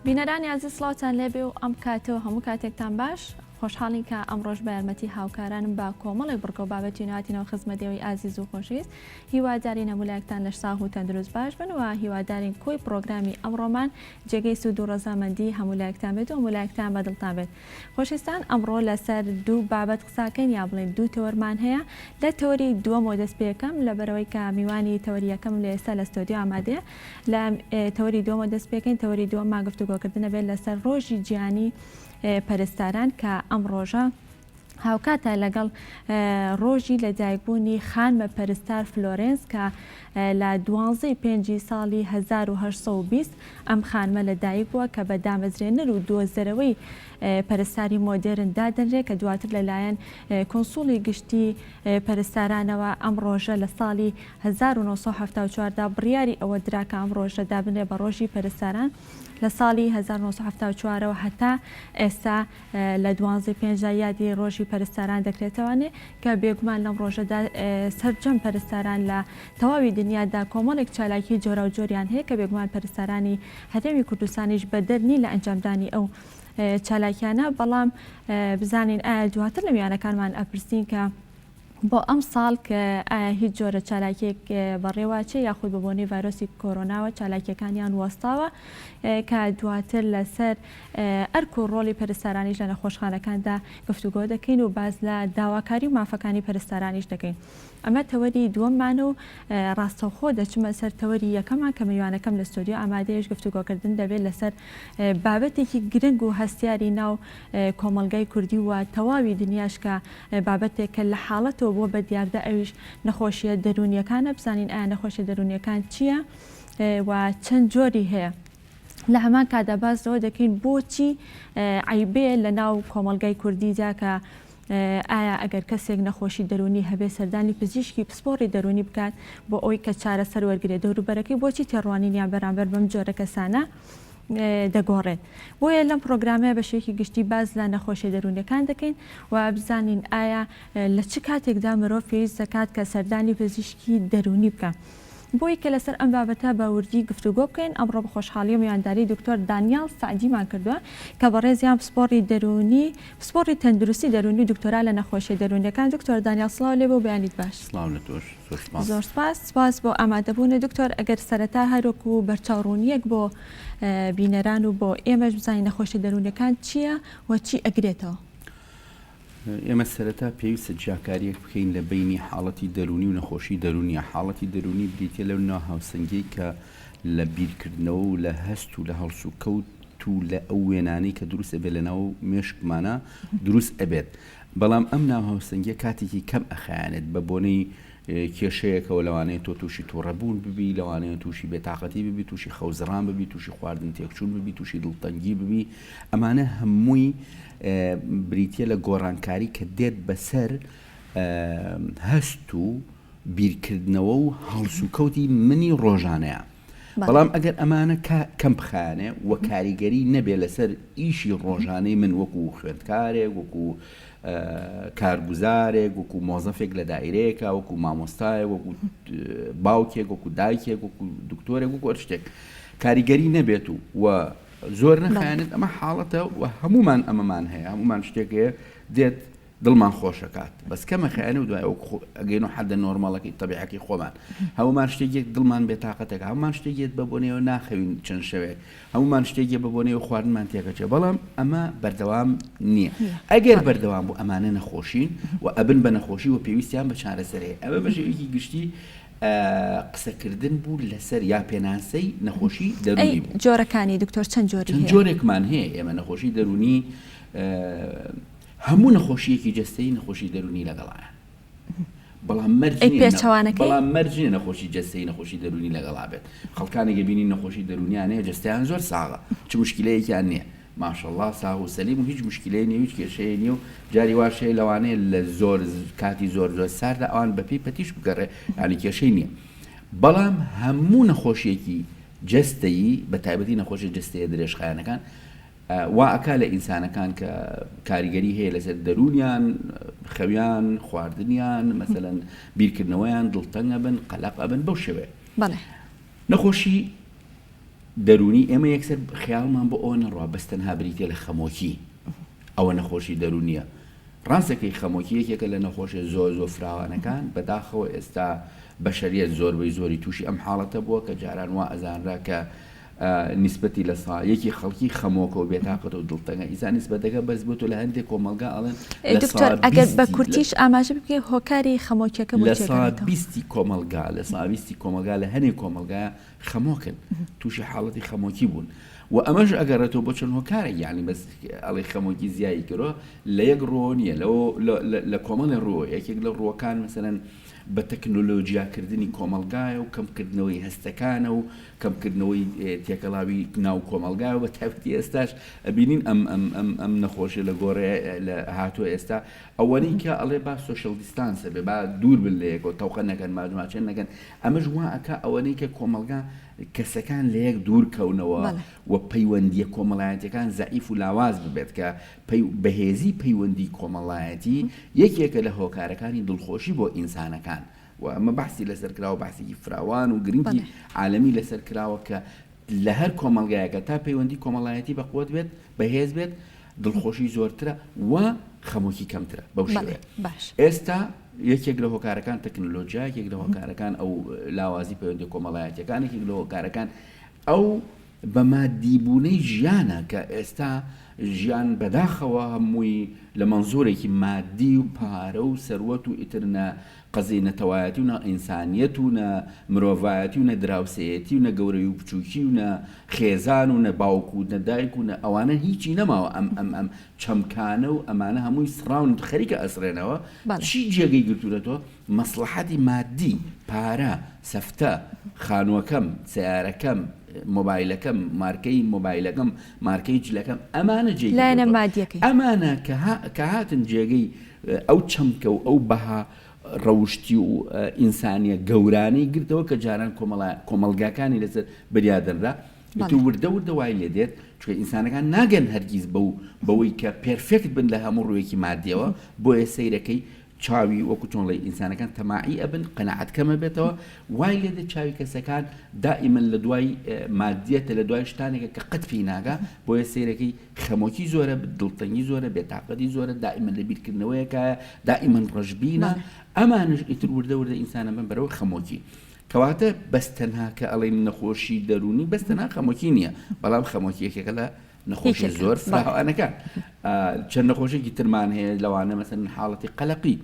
بینەرانی ئازیز سڵاوتان لێبێ و ئەم کاتە و هەموو کاتێکتان باش خۆشحاڵین کە ئەمڕۆش بە یارمەتی هاوکارانم بە کۆمەڵێک بڕگە و بابەتی ناتینەوە خزمەتێوەی ئازیز و خۆشەویست هیوادارین هەموو لایەکتان لەش ساغ و تەندروست باش بن و هیوادارین کۆی پڕۆگرامی ئەمڕۆمان جێگەی سوود و ڕەزامەندی هەموو لایەکتان بێت و هەموو لایەکتان بە دڵتان بێت. خۆشەویستان ئەمڕۆ لەسەر دوو بابەت قساکەین یا بڵێین دوو تەوەرمان هەیە لە تەوەری دووەمەوە دەست پێکەم لەبەرئەوەی کە میوانی تەوەری یەکەمم لە ئێستا لە ستۆدیۆ ئامادەیە لە تەوەری دووەمەوە دەست پێکەین تەوەری دووەممان گفتوگۆکردنە بێت لەسەر ڕۆژی جیهانی پەرستاران کە ئەم ڕۆژە هاوکاتە لەگەڵ ڕۆژی لەدایکبوونی خانمە پەرستار فلۆرێنس کە لە دوانزەی پێنجی ساڵی 1820 ئەم خانمە لەدایک بووە کە بە دامەزرێنەر و دۆزەرەوەی پەرستاری مۆدێرن دادەنرێت کە دواتر لەلایەن کونسوڵی گشتی پەرستارانەوە ئەم ڕۆژە لە ساڵی 1974 دا بڕیاری ئەوە درا کە ئەم ڕۆژە دابنرێت بە ڕۆژی پەرستاران لە ساڵی 1974 ەوە هەتا ئێستا لە دوانزەی پێنجدا یادی ڕۆژی پەرستاران دەکرێتەوانێ کە بێگومان لەم ڕۆژەدا سەرجەم پەرستاران لە تەواوی دنیادا کۆمەڵێک چالاکی جۆراوجۆریان هەیە کە بێگومان پەرستارانی هەرێمی کوردستانیش بەدەر نین لە ئەنجامدانی ئەو چالاکیانە بەڵام بزانین ئایا دواتر لە میوانەکانمان ئەپرسین کە بۆ ئەمساڵ کە ئایا هیچ جۆرە چالاکیەک بەڕێوەچێ یاخود بە بۆنەی ڤایرۆسی کۆرۆناوە چالاکیەکانیان وەستاوە کە دواتر لەسەر ئەرک و ڕۆڵی پەرستارانیش لە نەخۆشخانەکاندا گفتوگۆ دەکەین و باس لە داواکاری و مافەکانی پەرستارانیش دەکەین. ئەمە تەوەری دووەممانە و ڕاستەوخۆ دەچمە سەر تەوەری یەکەمان کە میوانەکەم لە ستۆدیۆ ئامادەیەش گفتوگۆکردن دەبێت لەسەر بابەتێکی گرنگ و هەستیاری ناو کۆمەڵگای کوردی و تەواوی دنیاش کە بابەتێک کە لە حاڵەتەوە بووە بە دیاردە ئەویش نەخۆشیە دەروونیەکانە بزانین ئایا نەخۆشیە دەروونیەکان چییە و چەند جۆری هەیە. لە هەمان کاتدا باس لەوە دەکەین بۆچی عەیبەیە لە ناو کۆمەڵگای کوردیدا کە ئایا ئەگەر کەسێک نەخۆشی دەروونی هەبێت سەردانی پزیشکی پسپۆڕی دەروونی بکات بۆ ئەوەی کە چارەسەر وەرگێت دەوروبەرەکەی بۆچی تێڕوانینیان بەرامبەر بەم جۆرە کەسانە دەگۆڕێت بۆیە لەم پرۆگرامەیە بە شێوەیەکی گشتی باس لە نەخۆشیە دەروونیەکان دەکەین و بزانین ئایا لە چ کاتێکدا مرۆڤ پێویست دەکات کە سەردانی پزیشکی دەروونی بکات. بۆی کە لەسەر ئەم بابەتە بە وردی گفتوگۆ بکەین، ئەمڕۆ بە خۆشحاڵییەوە میوانداری دکتۆر دانیاڵ سەعدیمان کردووە کە بەڕێزیان پسپۆڕی دەروونی پسپۆڕی تەندروستی دەروونی و دکتۆرا لە نەخۆشیە دەروونیەکان دکتۆر دانیاڵ سڵاو لێ بێ و بەیانیت باش. سڵاو لە تۆش زۆر سپاس. زۆر سپاس سپاس بۆ ئامادەبوونت دکتۆر ئەگەر سەرەتا هەروەکو بەرچاو ڕوونیەک بۆ بینەران و بۆ ئێمەش بزانین نەخۆشیە دەروونیەکان چیە و چی ئەگرێتەوە؟ ئێمە سەرەتا پێویستە جیاکارییەک بکەین لە بەینی حاڵەتی دەروونی و نەخۆشی دەروونیە. حاڵەتی دەروونی بریتیە لەو ناهاوسەنگیەی کە لە بیرکردنەوە و لە هەست و لە هەڵسوکەوت و لە ئەو وێنانەی کە دروست ئەبێت لە ناو مێشکمانا دروست ئەبێت. بەڵام ئەم ناهاوسەنگیە کاتێکی کەم ئەخایەنێت بە بۆنەی کێشەیەکەوە لەوانەیە تۆ تووشی تووڕەبوون ببی، لەوانەیە تووشی بێتاقەتی ببی، تووشی خەوزڕان ببی، تووشی خواردن تێکچوون ببی، تووشی دڵتەنگی ببی، ئەمانە هەمووی بریتییە لە گۆڕانکاری کە دێت بەسەر هەست و بیرکردنەوە و هەڵسوکەوتی منی ڕۆژانەیە. بەڵام ئەگەر ئەمانە کەم بخایەنێ و کاریگەری نەبێ لەسەر ئیشی ڕۆژانەی من وەکو خوێندکارێک وەکو کارگوزارێک وەکو مۆزەفێک لە دایرەیەکە وەکو مامۆستایە وەکو باوکێک وەکو دایکێک وەکو دکتۆرێک وەکو هەر شتێک کاریگەری نەبێت و و زۆر نەخایەنێت ئەمە حاڵەتە و هەمومان ئەمەمان هەیە هەمومان شتێک هەیە دێت دڵمان خۆشەکات بەس کەمە خەیانە و دوای ئەگەین و حەدە نۆرماڵەکەی تەبیعەکەی خۆمان هەمومان شتێک دڵمان بێتاقەتێک هەمومان شتێک بە بۆنەوە ناخەوین چەند شەوێک هەمومان شتێک بە بۆنەوە خواردنمان تێکەچێ بەڵام ئەمە بەردەوام نییە ئەگەر بەردەوام بوو ئەمانە نەخۆشین و ئەبن بە نەخۆشی و پێویستیان بە چارەسەرەیە ئەمە بە شێوەیەکی گشتی قسەکردن بوو لەسەر یا پێناسەی نەخۆشی دەروونی بوو. جۆرەکانی دکتۆر چەند جۆری هەیە؟ جۆرێکمان هەیە ئێمە نەخۆشی دەروونی هەموو نەخۆشیەکی جەستەیی نەخۆشی دەروونی لەگەڵایە بەڵام مەرج پێچەوانەکەی بەڵام مەرج نییە نەخۆشی جەستەیی نەخۆشی دەروونی لەگەڵا بێت خەڵکانێک بینی نەخۆشی دەروونیان هەیە جەستەیان زۆر ساغە چ مشکلەیەکیان نییە ماشەڵا ساغ و سەلیم و هیچ مشکلەی نیە هیچ کێشەیە نیە و جاری واش هەیە لەوانەیە لە زۆر کاتی زۆر زۆر ساردا ئەوان بەپێی پەتیش بگەڕێ یانی کێشەی نییە بەڵام هەموو نەخۆشیەکی جەستەیی بە تایبەتی نەخۆشی جەستەیە درێژخایەنەکان وا ئەکا لە ئینسانەکان کە کاریگەری هەیە لەسەر دەروونیان خەویان خواردنیان مەسەلەن بیرکردنەوەیان دڵتەنگ ئەبن قەلەق ئەبن بەو شێوەیە بەڵێ نەخۆشی. دەروونی ئێمە یەکسەر خەیاڵمان بۆ ئەوە نەڕوا بەس تەنها بریتیە لە خەمۆکی ئەوە نەخۆشی دەروونیە ڕاستەکەی خەمۆکی یەکێکە لە نەخۆشیە زۆر زۆر فراوانەکان بەداخەوە ئێستا بەشەریەت زۆربەی زۆری تووشی ئەم حاڵەتە بووە کە جاران وا ئەزانرا کە نیسبەتی لە سا یەکی خەڵکی خەمۆکە و بێتاقەتە و دڵتەنگە ئیسا نیسبەتەکە بەرز بۆتەوە لە هەندێک کۆمەڵگا ئەڵێن لە سا دکتۆر ئەگەر بە بیستی لە کورتیش ئاماژە بکەی هۆکاری خەمۆکیەکە بۆ لە چی سا ئەگەڕێتەوە؟ بیستی کۆمەڵگا لە سا بیستی کۆمەڵگا لە هەنێ کۆمەڵگا خەمۆکن تووشی حاڵەتی خەمۆکی بوون و ئەمەش ئەگەڕێتەوە بۆ چەند هۆکارێک یانی بەس ئەڵێ خەمۆکی زیایی کردووە لە یەک ڕووەوە نییە لەوە لە کۆمەڵێ ڕووەوە یەکێک لە ڕووەکان مەسەلەن بە تەکنۆلۆژیاکردنی کۆمەڵگایە و کەمکردنەوەی هەستەکانە و کەمکردنەوەی تێکەڵاوی ناو کۆمەڵگایە و بە تایبەتی ئێستاش ئەبینین ئەم ئەم ئەم ئەم نەخۆشیە لە گۆڕێ لە هاتووە ئێستا ئەوەنەی کە ئەڵێ با social distance بێ با دوور بن لە یەکەوە تەوقە نەکەن ماجماچێن نەکەن ئەمەش وا ئەکا ئەوەنەی کە کۆمەڵگا کەسەکان لە یەک دوور کەونەوە و پەیوەندییە کۆمەڵایەتیەکان زەعیف و لاواز ببێت کە بەهێزی پەیوەندی کۆمەڵایەتی یەکێکە لە هۆکارەکانی دڵخۆشی بۆ ئینسانەکان و ئەمە بەحسی لەسەر کراوە بەحسێکی فراوان و گرنگی عالەمی لەسەر کراوە کە لە هەر کۆمەڵگایەکە تا پەیوەندی کۆمەڵایەتی بەقوەت بێت بەهێز بێت دڵخۆشی زۆرترە و خەمۆکی کەمترە بەو شێوەیە ئێستا یەکێک لە هۆکارەکان تەکنۆلۆژیا یەکێک لە هۆکارەکان ئەو لاوازی پەیوەندی کۆمەڵایەتیەکان یەکێک لە هۆکارەکان ئەو بە مادیبوونەی ژیانە کە ئێستا ژیان بەداخەوە هەمووی لە مەنزوورێکی مادی و پارە و سەروەت و ئیتر نە قەزیەی نەتەوایەتی و نە ئینسانیەت و نە مرۆڤایەتی و نە دراوسێیەتی و نە گەورەی و بچووکی و نە خێزان و نە باوک و نە دایک و نە ئەوانە هیچی نەماوە ئەم ئەم ئەم چەمکانە و ئەمانە هەمووی سڕاون خەریکە ئەسڕێنەوە چی جێگەی گرتوونەتەوە مەسڵەحەتی مادی، پارە، سەفتە، خانووەکەم، سەیارەکەم، مۆبایلەکەم، مارکەی مۆبایلەکەم، مارکەی جلەکەم، ئەمانە جێی لایەنە گرتووەتەوە. مادیەکەی. ئەمانە کە ها کە هاتن جێگەی ئەو چەمکە و ئەو بەها ڕەوشتی و ئینسانیە گەورانەی گرتەوە کە جاران کۆمەڵا کۆمەڵگاکانی لەسەر بریار دەنرا، ئیتر وردە وردە وای لێ دێت چونکە ئینسانەکان ناگەن هەرگیز بەو بەوەی کە perfect بن لە هەموو ڕوویەکی مادیەوە، بۆیە سەیرەکەی چاوی وەکو چۆن ڵێی ئینسانەکان تەماعی ئەبن قەناعەت کەم ئەبێتەوە وای لێ دێت چاوی کەسەکان دائیمەن لە دوای مادیەتە لە دوای شتانێکە کە قەت پێی ناگا بۆیە سەیرەکەی خەمۆکی زۆرە دڵتەنگی زۆرە بێتاقەتی زۆرە دائیمەن لە بیرکردنەوەیەکایە دائیمەن ڕەشبینە ئەمانش ئیتر وردە وردە ئینسانە بن بەرەو خەمۆکی کەواتە بەس تەنها کە ئەڵێن نەخۆشی دەروونی بەس تەنها خەمۆکی نییە بەڵام خەمۆکی یەکێکە لە نەخۆشیە زۆر فراوانەکان چەند نەخۆشێکی ترمان هەیە لەوانە مەسەن حاڵەتی قەلەقی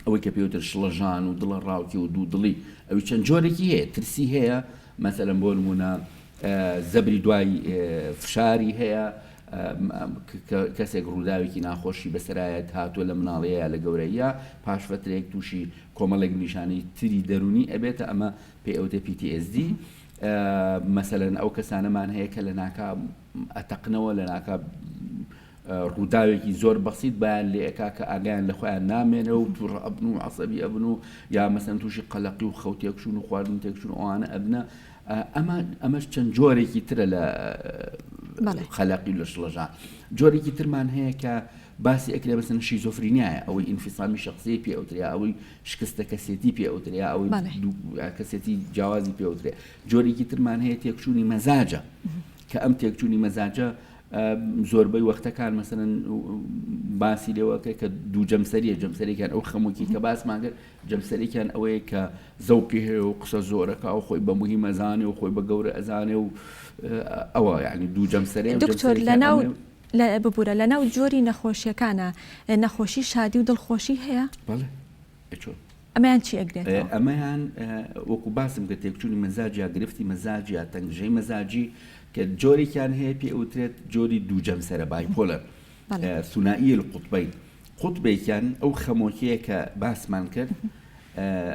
ئەوەی کە پێوتر شڵەژان و دڵە ڕاوکی و دوو دڵی ئەوی چەند جۆرێکی هەیە ترسی هەیە مەسەلەن بۆ نمونە زەبری دوای فشاری هەیە کەسێک ڕووداوێکی ناخۆشی بەسەرایەت هاتووە لە مناڵەیە لە گەورەیە پاش فترێک تووشی کۆمەڵێک نیشانەی تری دەرونی ئەبێتە ئەمە پێ ئەوتە PTSD مەسەلەن ئەو کەسانەمان هەیە کە لەناکاو ئەتەقنەوە لەناکاو ڕووداوێکی زۆر بەسیت بایان لێ ئەکا کە ئاگایان لە خۆیان نامێنێ و تووڕە ئەبن و عەسەبی ئەبن و یا مەسەن تووشی قەلەقی و خەو تێکچوون و خواردن تێکچوون ئەوانە ئەبنە ئەمە ئەمەش چەند جۆرێکی ترە لە قەلەقی لە شڵەژان جۆرێکی ترمان هەیە کە باسی ئەکرێ بەسن شیزۆفرینیایە ئەوەی ئینفیسامی شخصی پێ ئەوتریا ئەوەی شکستە کەسێتی پێ ئەوترێ یا ئەوەی کەسێتی جیاوازی پێ ئەوترێ جۆرێکی ترمان هەیە تێکچوونی مەزاجە کە ئەم تێکچوونی مەزاجە زۆربەی وەختەکان مەسەن باسی لێوەکە کە دوو جەمسەریە جەمسەرێکیان ئەو خەمۆکی کە باسمان کرد جەمسەرێکیان ئەوەیە کە زەوقی هەیە و قسە زۆرەکە و خۆی بە مهمەزانێ و خۆی بە گەورە ئەزانێ و ئەوە یعنی دوو جەمسەرێ دکتۆر لەناو ببورە لەناو جۆری نەخۆشیەکانا نەخۆشی شادی و دڵخۆشی هەیە؟ بەڵێ ئێ چۆن؟ ئەمەیان چی ئەگرێتەوە؟ ئەمەیان وەکو باسم کرد تێکچوونی مەزاج یا گرفتی مەزاج یا تەنگژەی مەزاجی کە جۆرێکیان هەیە پێ ئەوترێت جۆری دوو جەمسەرە bipolar ثنائي القطبين قوتبێکیان ئەو خەمۆکیە کە باسمان کرد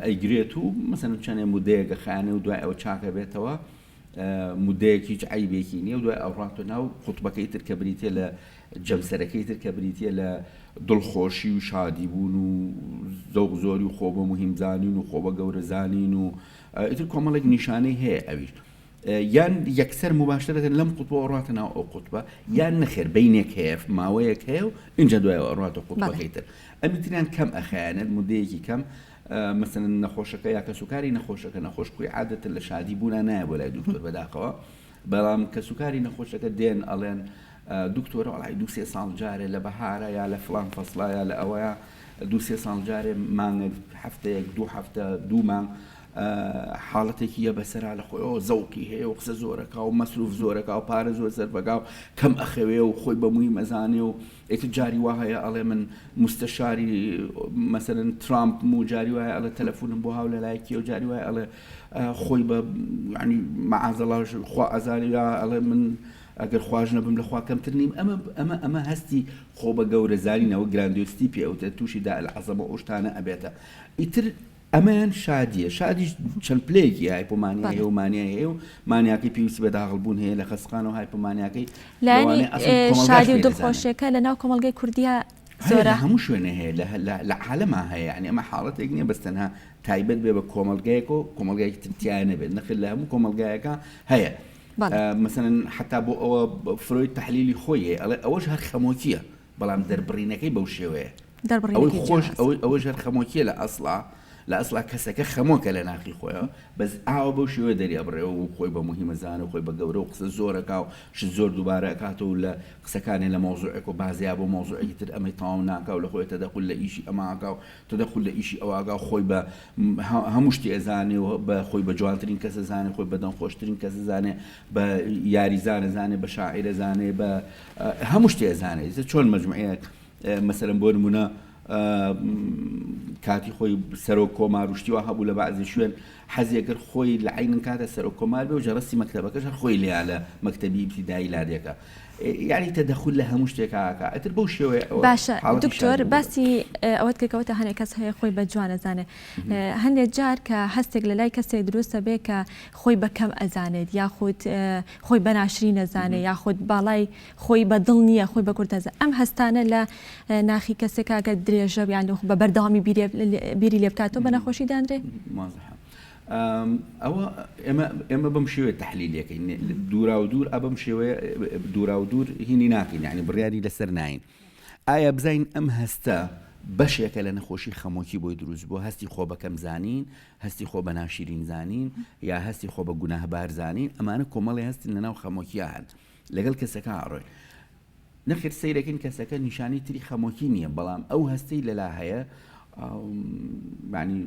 ئەیگرێت و مەسەن چەندێ مودەیەکە خانێ و دوای ئەوە چاکە بێتەوە مودەیەک هیچ عەیبێکی نییە و دوای ئەوڕاتە ناو قوتبەکەی تر کە بریتیە لە جەمسەرەکەی تر کە بریتیە لە دڵخۆشی و شادی بوون و زەوق زۆری و خۆ بە مهم زانین و خۆ بە گەورە زانین و ئیتر کۆمەڵێک نیشانەی هەیە ئەویش یان یەکسەر مباشرەتەن لەم قوتبە ئەڕاتە ناو ئەو قوتبە یان نەخێر بینێک هەیە ماوەیەک هەیە و اینجا دوای ئەڕاتە قوتبەکەی تر ئەمی تریان کەم ئەخایەنێت مدەیەکی کەم مەسەلەن نەخۆشەکە یا کەسوکاری نەخۆشەکە نەخۆش خۆی عادەتەن لە شادی بوونا نایە بۆ لای دکتۆر بەداخەوە. بەڵام کەسوکاری نەخۆشەکە دێن ئەڵێن دکتۆرە وەڵای دوو سێ ساڵ جارێ لە بەهارە یا لە فڵان فەسڵا یا لە ئەوەیە دوو سێ ساڵ جارێ مانگێک هەفتەیەک دوو هەفتە دوو مانگ حاڵەتێکی یە بەسەرا لە خۆیەوە زەوقی هەیە و قسە زۆرەکە و مەسروف زۆرەکە و پارە زۆر زەربەکە و کەم ئەخەوێ و خۆی بە موی مەزانێ و ئیتر جاری وا هەیە ئەڵێ من مستەشاری مەسەرەن ترامپ و جاری وایە ئەڵێ تەلەفۆنم بۆ هاو لە لایەکی و جاری وایە ئەڵێ خۆی بە ینی مەعازەڵاش خوا ئەزاری یا ئەڵێ من ئەگەر خواش نەبم لە خوا کەمتر نیم ئەمە ئەمە ئەمە هەستی خۆ بە گەورە زانینەوە grandiosity پێ ئەوترێت تووشی داء العظمە ئەو شتانە ئەبێتە ئیتر ئەمەیان شادیە شادیش چەند پلەیەکی hypomania هەیە و مانیای هەیە و مانیاکەی پێویستی بە داخڵبوون هەیە لە خەستخانە و hypomania کەی لایەنی شادی و دڵخۆشیەکە لە ناو کۆمەڵگەی کوردیا زۆرە هەموو شوێنێ هەیە لە عالەما هەیە یعنی ئەمە حاڵەتێک نییە بەس تەنها تایبەت بێ بە کۆمەڵگەیەک و کۆمەڵگایەکی تر تیایا نەبێت نەخێر لە هەموو کۆمەڵگایەکە هەیە مەسەلەن حتا بۆ ئەوە فرۆید تحلیلی خۆی هەیە ئەڵێ ئەوەش هەر خەمۆکیە بەڵام دەربڕینەکەی بەو شێوەیە ئەوەی خۆش ئەوەی ئەوەش هەر خەمۆکیە لە ئەسڵا لە ئەسڵا کەسەکە خەمۆکە لە ناخی خۆیەوە بەس ئاوە بەو شێوەیە دەریابڕێ و خۆی بە موهیمەزانە و خۆی بە گەورە و قسە زۆرەکا و شت زۆر دووبارە ئەکاتەوە و لە قسەکانی لە مەوزوعێک و بازیا بۆ مەوزوعێکی تر ئەمەی تەواو ناکا و لە خۆی تەدەخول لە ئیشی ئەمە ئەکا و تەدەخول لە ئیشی ئەوە ئەکا و خۆی بە هەموو شتی ئەزانێ و بە خۆی بە جوانترین کەس ئەزانێ خۆی بە دەنگخۆشترین کەس ئەزانێ بە یاریزان ئەزانێ بە شاعیر ئەزانێ بە هەموو شتێ ئەزانێ ئیتر چۆن مەجموعەیەک مەسەلەن بۆ نمونە کاتی خۆی سەرۆک کۆمار و شتی وا هەبوو لە بەعزی شوێن حەزی کرد خۆی لە عینن کاتە سەرۆک کۆمار بێ و جەرەسی مەکتەبەکەش هەر خۆی لێیا لە مەکتەبی ئیبتیدایی لادێکە یعنی تەدەخول لە هەموو شتێکا ئەکا ئیتر بەو شێوەیە ئەوە باشە حاڵەتی دکتۆر شادی بوو. باسی ئەوەت کرد کەوتە هەنێک کەس هەیە خۆی بە جوان ئەزانێ هەندێک جار کە هەستێک لە لای کەسێک دروستە بێ کە خۆی بە کەم ئەزانێت یاخود خۆی بە ناشرین ئەزانێ یاخود باڵای خۆی بە دڵ نییە خۆی بە کورت ئەزانێ ئەم هەستانە لە ناخی کەسێکا گەر درێژە یان بە بەردەوامی بیری لێ بکاتەوە بە نەخۆشی دانرێ؟ وازحە ئەوە ئێمە ئێمە بەم شێوەیە تەحلیلەکەین دوورا و دوور ئە بەم شێوەیە دوورا و دوور هینی ناکەین یعنی بڕیاری لەسەر ناین ئایا بزانین ئەم هەستە بەشێکە لە نەخۆشی خەمۆکی بۆی دروست بۆ هەستی خۆ بەکەم زانین هەستی خۆ بە ناشیرین زانین یا هەستی خۆ بە گوناهبار زانین ئەمانە کۆمەڵی هەستن لەناو خەمۆکیە هەن لەگەڵ کەسەکە ئەڕۆین نەخێر سەیرەکەین کەسەکە نیشانەی تری خەمۆکی نییە بەڵام ئەو هەستەی لەلا هەیە ینی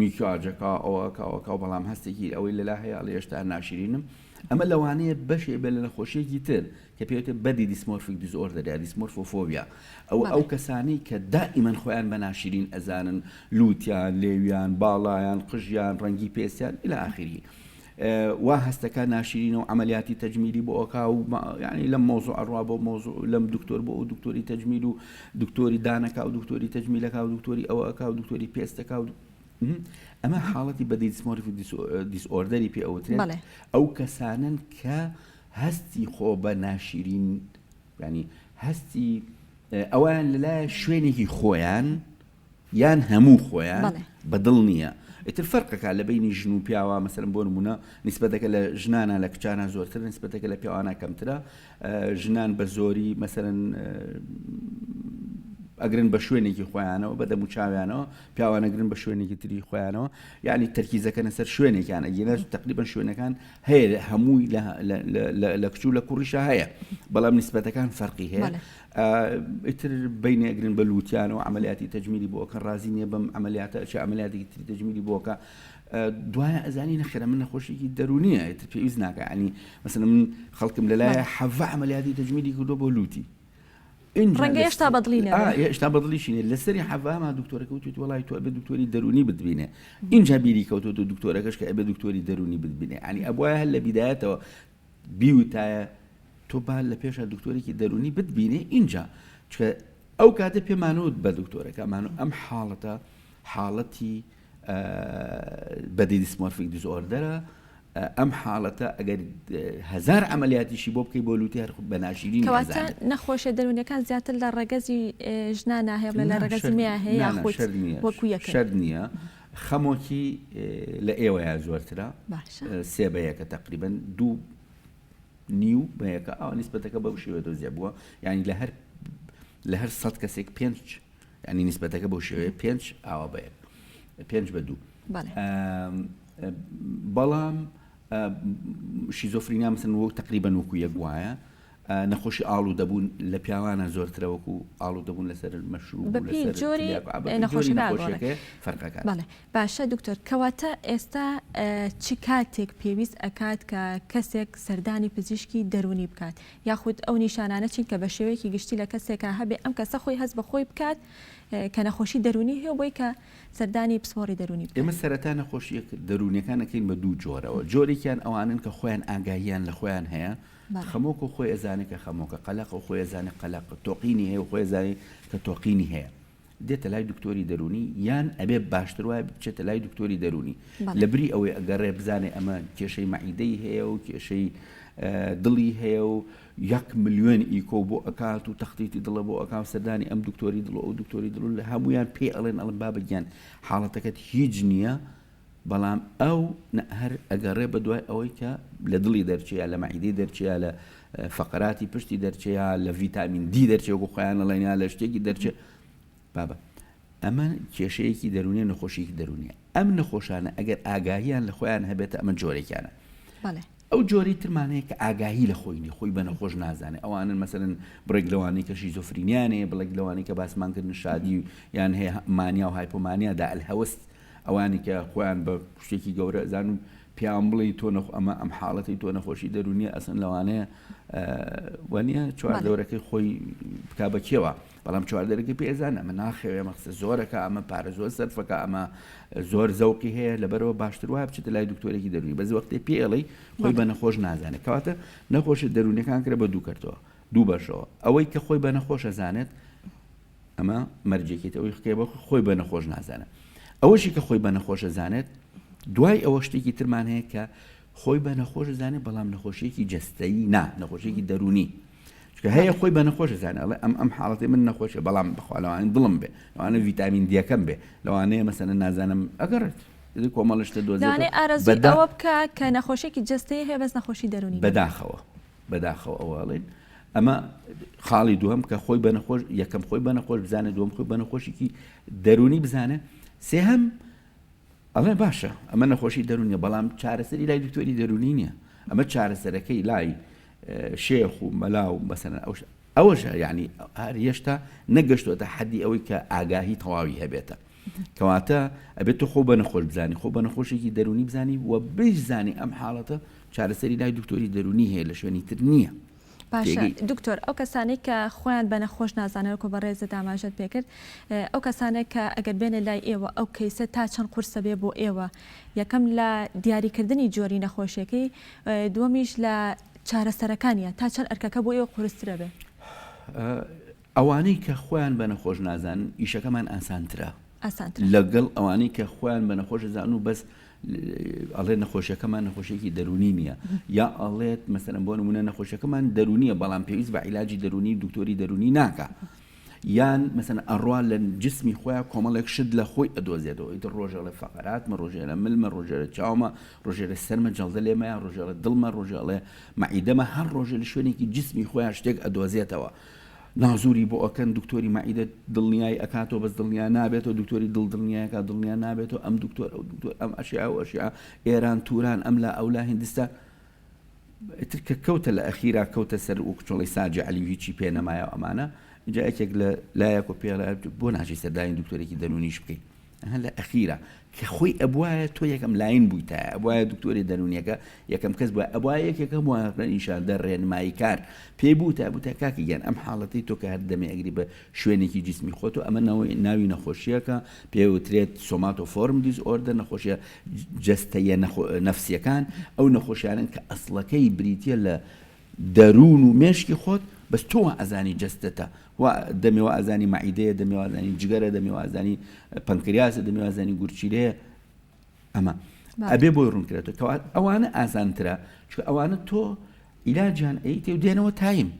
میکاجەکە ئەوەکە ئەوەکە بەڵام هەستێکی ئەوەی لەلا هەیە ئەڵێ هێشتا ناشرینم ئەمە لەوانەیە بەشێ بێ لە نەخۆشیێکی تر کە پێوتە body dysmorphic disorder یا dysmorphophobia ئەو ئەو کەسانی کە دائیمەن خۆیان بە ناشرین ئەزانن لوتیان لێویان باڵایان قژیان ڕەنگی پێستیان إلى آخره وا هەستەکە ناشرینە و عەمەلیاتی تەجمیلی بۆ ئەکا و یعنی لەم مەوزوع ئەڕوا بۆ مەوزوع لەم دکتۆر بۆ ئەو دکتۆری تەجمیل و دکتۆری دانەکا و دکتۆری تەجمیلەکا و دکتۆری ئەوە ئەکا و دکتۆری پێستەکا و ئەمە حاڵەتی body dysmorphic disorder ی پێ ئەوترێت ئەو کەسانن کە هەستی خۆ بە ناشرین ینی هەستی ئەویان لەلایە شوێنێکی خۆیان یان هەموو خۆیان بە دڵ نییە ئیتر فەرقەکە لە بینی ژن و پیاوە مەسەلەن بۆ نمونە نیسبەتەکە لە ژنانە لە کچانە زۆرتر نیسبەتەکە لە پیاوانە کەمترە ژنان بە زۆری مەسەلەن ئەگرن بە شوێنێکی خۆیانەوە بە دەم و چاویانەوە پیاوانەگرن بە شوێنێکی تری خۆیانەوە یعنی تەرکیزەکەنە سەر شوێنێکیان ئەگینا تقریبا شوێنەکان هەیە هەمووی لە کچ و لە کوڕیشە هەیە بەڵام نیسبەتەکان فەرقی هەیە ئیتر بینێ ئەگرن بە لوتیانەوە عەمەلیاتی تەجمیلی بۆ ئەکەن ڕازی نییە بەم عەمەلیاتە ئەچێ عەمەلیاتێکی تری تەجمیلی بۆ ئەکا دوایە ئەزانی نەخێرە من نەخۆشیکی دەرونیە ئیتر پێویست ناکە ینی مەسەلەن من خەڵکم لەلایە حەڤە عەمەلیاتی تەجمیلی کردو بۆ لوتی ڕەنگە هێشتا بەدڵی نەبێ هێشتا بەدڵیشی نیە لەسەری حەڤاما دکتۆرەکە وتوێتی وەڵای تۆ ئەبێ دکتۆری دەرونی بتبینێ ئینجا بیری کەوتۆ تۆ دکتۆرەکەش کە ئەبێ دکتۆری دەرونی بتبینێ ینی ئەبوایە هەر لە بیدایەتەوە بیوتایە تۆ با لە پێشا دکتۆرێکی دەرونی بتبینێ ئینجا چکە ئەو کاتە پێمانوت بە دکتۆرەکەمان و ئەم حاڵەتە حاڵەتی body dysmorphic disorder ە ئەم حاڵەتە ئەگەر هزار عملیاتیشی بۆ بکەی بۆ لوتی هەر بە ناشرین کەواتە نەخۆشیە دەروونیەکان زیاتر لە ڕەگەزی ژنانە هەیە بڵێ لە ڕەگەزی مێ هەیە یاخود وەکو یەکە شەرت نییە خەمۆکی لە ئێوەیا زۆرترە سێ بە یەکە تقریبن دوو نیو بە یەکە ئەوە نیسبەتەکە بەو شێوە دۆزیە بووە یعنی لە هەر لە هەر سەد کەسێک پێنج ینی نیسبەتەکە بەو شێوەیە پێنج ئاوا بە یەک پێنج بە دوو بەڵام. شیزۆفرینیا مثلەن وەک تقریبا وەکو یەک وایە. نەخۆشی ئاڵوودەبوون لە پیاوانە زۆرترە وەکو ئاڵوودەبوون لەسەر مەشروب و بەپێی لەسەر جۆری تلیاک و بەپێی جۆری نەخۆشەکە ئەگۆڕێ. نەخۆشیەکەی فەرقەکات. بەڵێ باشە دکتۆر کەواتە ئێستا چ کاتێک پێویست ئەکات کە کەسێک سەردانی پزیشکی دەروونی بکات یاخود ئەو نیشانانە چین کە بە شێوەیەکی گشتی لە کەسێکا هەبێ ئەم کەسە خۆی هەست بە خۆی بکات کە نەخۆشی دەروونی هەیە و بۆی کە سەردانی پسپۆڕی دەروونی بکات؟ ئێمە سەرەتا نەخۆشیە دەروونیەکان ئەکەین بە دوو جۆرەوە جۆرێکیان ئەوانەن کە خۆیان ئاگاهیان لە خۆیان هەیە خەمۆکە و خۆی ئەزانێ کە خەمۆکە، قەلەقە و خۆی ئەزانێ قەلەقە، تۆقینی هەیە و خۆی ئەزانێ کە تۆقینی هەیە. دێتە لای دکتۆری دەروونی یان ئەبێ باشتر وایە بچێتە لای دکتۆری دەروونی لە بری ئەوەی ئەگەڕێ بزانێ ئەمە کێشەی مەعیدەی هەیە و کێشەی دڵی هەیە و یەک ملیۆن ئیکۆ بۆ ئەکات و تەختیتی دڵە بۆ ئەکا و سەردانی ئەم دکتۆری دڵ و ئەو دکتۆری دڵ لە هەمویان پێی ئەڵێن ئەڵێن بابە گیان حاڵەتەکەت هیچ نییە بەڵام ئەو نە هەر ئەگەڕێ بە دوای ئەوەی کە لە دڵی دەرچێ یا لە مەعیدەی دەرچێ یا لە فەقەراتی پشتی دەرچێ یا لە ڤیتامین دی دەرچێ وەکو خۆیان ئەڵێن یا لە شتێکی دەرچێ بابە ئەمە کێشەیەکی دەروونیە نەخۆشیەکی دەروونیە ئەم نەخۆشانە ئەگەر ئاگاهیان لە خۆیان هەبێتە ئەمە جۆرێکیانە ئەو جۆرەی ترمان هەیە کە ئاگاهی لە خۆی نیە، خۆی بە نەخۆش نازانێ، ئەوانەن مەسەلەن بڕێک لەوانەی کە شیزۆفرینیان هەیە، بڕێک لەوانەی کە باسمان کردن شادی یان هەیە مانیا و هایپۆمانیا دا الهوس ئەوانی کە خۆیان بە شتێکی گەورە ئەزانن و پیان بڵێی تۆ نەخ ئەمە ئەم حاڵەتی تۆ نەخۆشی دەروونیە ئەسن لەوانەیە وانە چواردەورەکەی خۆی بکا بە کێوە. بەڵام چواردەرەکەی پێ ئەزانێ ئەمە ناخەوێ ئەمە قسە زۆرەکە ئەمە پارە زۆر سەرفەکە ئەمە زۆر زەوقی هەیە لەبەرەوە باشتر وایە بچێتە لای دکتۆرێکی دەروونی بەس وەختێ پێ ئەڵێی خۆی بە نەخۆش نازانێت کەواتە نەخۆشە دەروونەکان کرا بە دوو کەرتەوە دوو بەشەوە ئەوەی کە خۆی بە نەخۆش ئەزانێت ئەمە مەرجێکێت ئەوەی خکەی بە خۆی بە نەخۆش نازانێت ئەوەشی کە خۆی بە نەخۆش ئەزانێت دوای ئەوە شتێکی ترمان هەیە کە خۆی بە نەخۆش زانێت بەڵام نەخۆشیێکی جەستەیی نا نەخۆشیێکی دەروونی چونکە هەیە خۆی بە نەخۆش ئەزانێ ئەڵێ ئەم ئەم حاڵەتی من نەخۆشە بەڵام بەخوا لەوانەیە دڵم بێ لەوانەیە ڤیتامین دیەکەم بێ لەوانەیە مەسەلەن نازانم ئەگەڕێت ئیتر کۆمەڵە شتە دۆزێتەوە لەوانەیە ئارەزووی بەدا ئەوە بکا کە نەخۆشیەکی جەستەیی هەیە بەس نەخۆشی دەروونی نەبێ. بەداخەوە بەداخەوە ئەوە ئەڵێن ئەمە خاڵی دووەم کە خۆی بە نەخۆش یەکەم خۆی بە نەخۆش بزانێت دووەم خۆی بە نەخۆشیکی دەروونی بزانێ سێهەم ئەڵێ باشە ئەمە نەخۆشی دەروونیە بەڵام چارەسەری لای دکتۆری دەروونی نییە ئەمە چارەسەرەکەی لای شێخ و مەلا و مەسەلەن ئەو ئەوەشە یعنی هەر هێشتا نەگەشتوەتە حەدی ئەوەی کە ئاگاهی تەواوی هەبێتە کەواتە ئەبێت تۆ خۆ بە نەخۆش بزانی خۆ بە نەخۆشێکی دەرونی بزانی و بشزانی ئەم حاڵەتە چارەسەری لای دکتۆری دەرونی هەیە لە شوێنی تر نییە. باشە دکتۆر ئەو کەسانەی کە خۆیان بە نەخۆش نازانن وەکو بەڕێزت ئاماژەت پێکرد ئەو کەسانە کە ئەگەر بێنە لای ئێوە ئەو کەیسە تا چەند قورسە بێ بۆ ئێوە یەکەم لە دیاریکردنی جۆری نەخۆشیەکەی دووەمیش لە چارەسەرەکانیە تا چەند ئەرکەکە بۆ ئێوە قورسترە بێ؟ ئەوانەی کە خۆیان بە نەخۆش نازانن ئیشەکەمان ئاسانترە ئاسانترە لەگەڵ ئەوانەی کە خۆیان بە نەخۆش ئەزانن و بەس ئەڵێ نەخۆشیەکەمان نەخۆشیێکی دەرونی نییە یا ئەڵێت مەسەلەن بۆ نمونە نەخۆشیەکەمان دەرونیە بەڵام پێویست بە عیلاجی دەرونی و دکتۆری دەرونی ناکا یان مەسەن ئەڕوا لە جسمی خۆیان کۆمەڵێک شت لە خۆی ئەدۆزێتەوە ئیتر ڕۆژێڵێ فەقەراتمە ڕۆژێ لە ملمە ڕۆژێ لە چاومە ڕۆژێ لە سەرمە جەڵدە لێمەیە ڕۆژێ لە دڵمە ڕۆژێ ئەڵێ مەعیدەمە هەر ڕۆژێ لە شوێنێکی جسمی خۆیان شتێک ئەدۆزێتەوە نازوری بۆ ئەکەن دکتۆری مەعیدە دڵنیای ئەکاتەوە بەس دڵنیا نابێتەوە دکتۆری دڵ دڵنیای ئەکات دڵنیا نابێتەوە ئەم دکتۆر ئەو دکتۆر ئەم ئەشیعە و ئەشیعە ئێران توران ئەم لا ئەو لا هیندستان ئیتر کە کەوتە لە ئەخیرا کەوتە سەر و کچۆڵی ساجی عەلی و هیچی پێ نەمایە ئەمانە اینجا یەکێک لە لایەک و پێڵە بۆ ناچی سەردانی دکتۆرێکی دەروونیش بکەیت ئەها لە ئەخیرا کە خۆی ئەبوایە تۆ یەکەم لاین بوویتایە ئەبوایە دکتۆری دەروونیەکە یەکەم کەس بووە ئەبوایە یەکێک هەبوایە نیشاندەر ڕێنماییکار پێی بووتایە بووتایە کاکە گیان ئەم حاڵەتەی تۆ کە هەر دەمێ ئەگری بە شوێنێکی جیسمی خۆت و ئەمە ناوی نەخۆشییەکە پێی وترێت somatoform disorder نەخۆشیە جەستەیە نەفسیەکان ئەو نەخۆشیانەن کە ئەسڵەکەی بریتیە لە دەروون و مێشکی خۆت بەس تۆ وا ئەزانی جەستەتە وا دەمێ وا ئەزانی مەعیدەیە دەمێ وا ئەزانی جگەرە دەمێ وا ئەزانی پەنکریاسە دەمێ وا ئەزانی گورچیلەیە ئەمە ئەبێ بۆی ڕوون کرێتەوە کەوا ئەوانە ئاسانترە چونکە ئەوانە تۆ عیلاجیان ئەیتێ و دێنەوە تایم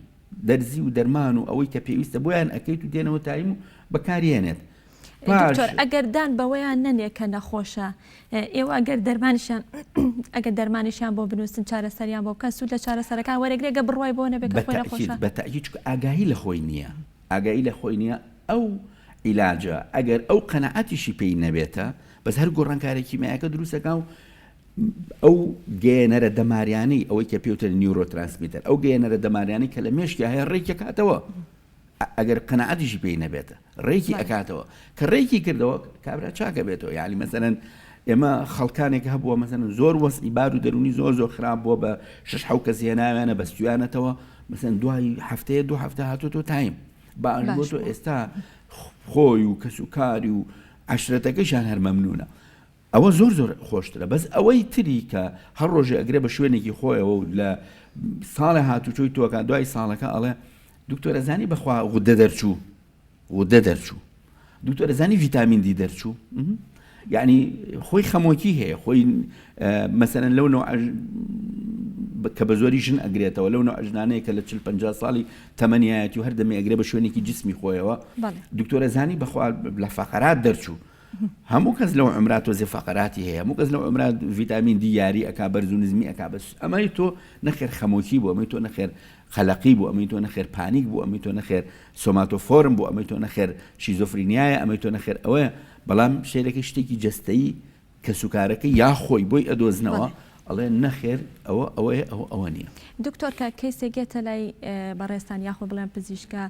دەرزی و دەرمان و ئەوەی کە پێویستە بۆیان ئەکەیت و دێنەوە تایم و بەکاریێنێت دکتۆر ئەگەر دان بەوەیان نەنێ کە نەخۆشە ئێوە ئەگەر دەرمانیشیان ئەگەر دەرمانیشیان بۆ بنووسن چارەسەریان بۆ بکەن سوود لە چارەسەرەکان وەرەگرێ گە بڕوای بۆ نەبێ کە خۆی نەخۆشە؟ بە تەئکید چونکە ئاگاهی لە خۆی نییە ئاگایی لە خۆی نییە ئەو عیلاجە ئەگەر ئەو قەناعەتیشی پێی نەبێتە بەس هەر گۆڕانکاری کیمیایەکە دروست ئەکا و. ئەو گەیەنەرە دەماریانەی ئەوەی کە پێوترێت neurotransmitter ئەو گەیەنەرە دەماریانەی کە لە مێشکیا هەیە ڕێکی ئەکاتەوە ئەگەر قەناعەتیشی پێی نەبێتە ڕێکی ئەکاتەوە کە ڕێکی کردەوە کابرا چاکە بێتەوە یعنی مەسەلەن ئێمە خەڵکانێک هەبووە مەسەلەن زۆر وەزعی بار و دەرونی زۆر زۆر خراپ بووە بە شش حەو کەس هێناویانە بەستویانەتەوە مەسەن دوای هەفتەیە دوو هەفتە هاتووە تایم باش بۆ تۆ ئێستا خۆی و کەس و کاری و عشرەتەکەشیان هەر مەمنونە ئەوە زۆر زۆر خۆشترە بەس ئەوەی تری کە هەر ڕۆژێ ئەگرێ بە شوێنێکی خۆیەوە و لە ساڵێ هاتوچۆی تۆکە دوای ساڵەکە ئەڵێ دکتۆرە زانی بەخوا غودە دەرچوو غودە دەرچوو دکتۆرە زانی ڤیتامین دی دەرچوو یعنی خۆی خەمۆکی هەیە خۆی مەسەرەن لەو نوع کە بە زۆری ژن ئەگرێتەوە لەو نوع ژنانەیە کە لە 40 50 ساڵی تەمەنیایەتی و هەردەمی ئەگرێ بە شوێنێکی جسمی خۆیەوە دکتۆرە زانی بەخوا لە فەقەرات دەرچوو هەموو کەس لەو عومرا تۆزێ فەقەراتی هەیە هەموو کەس لەو عومرا ڤیتامین دی یاری ئەکا بەرز و نزمی ئەکا بەس ئەمەی تۆ نەخێر خەمۆکی بوو ئەمەی تۆ نەخێر قەلەقی بوو ئەمەی تۆ نەخێر panic بوو ئەمەی تۆ نەخێر somatoform بوو ئەمەی تۆ نەخێر شیزۆفرینیایە ئەمەی تۆ نەخێر ئەوەیە بەڵام شێرەکە شتێکی جەستەیی کەسوکارەکەی یا خۆی بۆی ئەدۆزنەوە ئەڵێ نەخێر ئەوە ئەوەیە ئەوە ئەوە نییە. دکتۆر کە کەیسێک یەتە لای بەڕێزتان یاخۆ بڵێم پزیشکە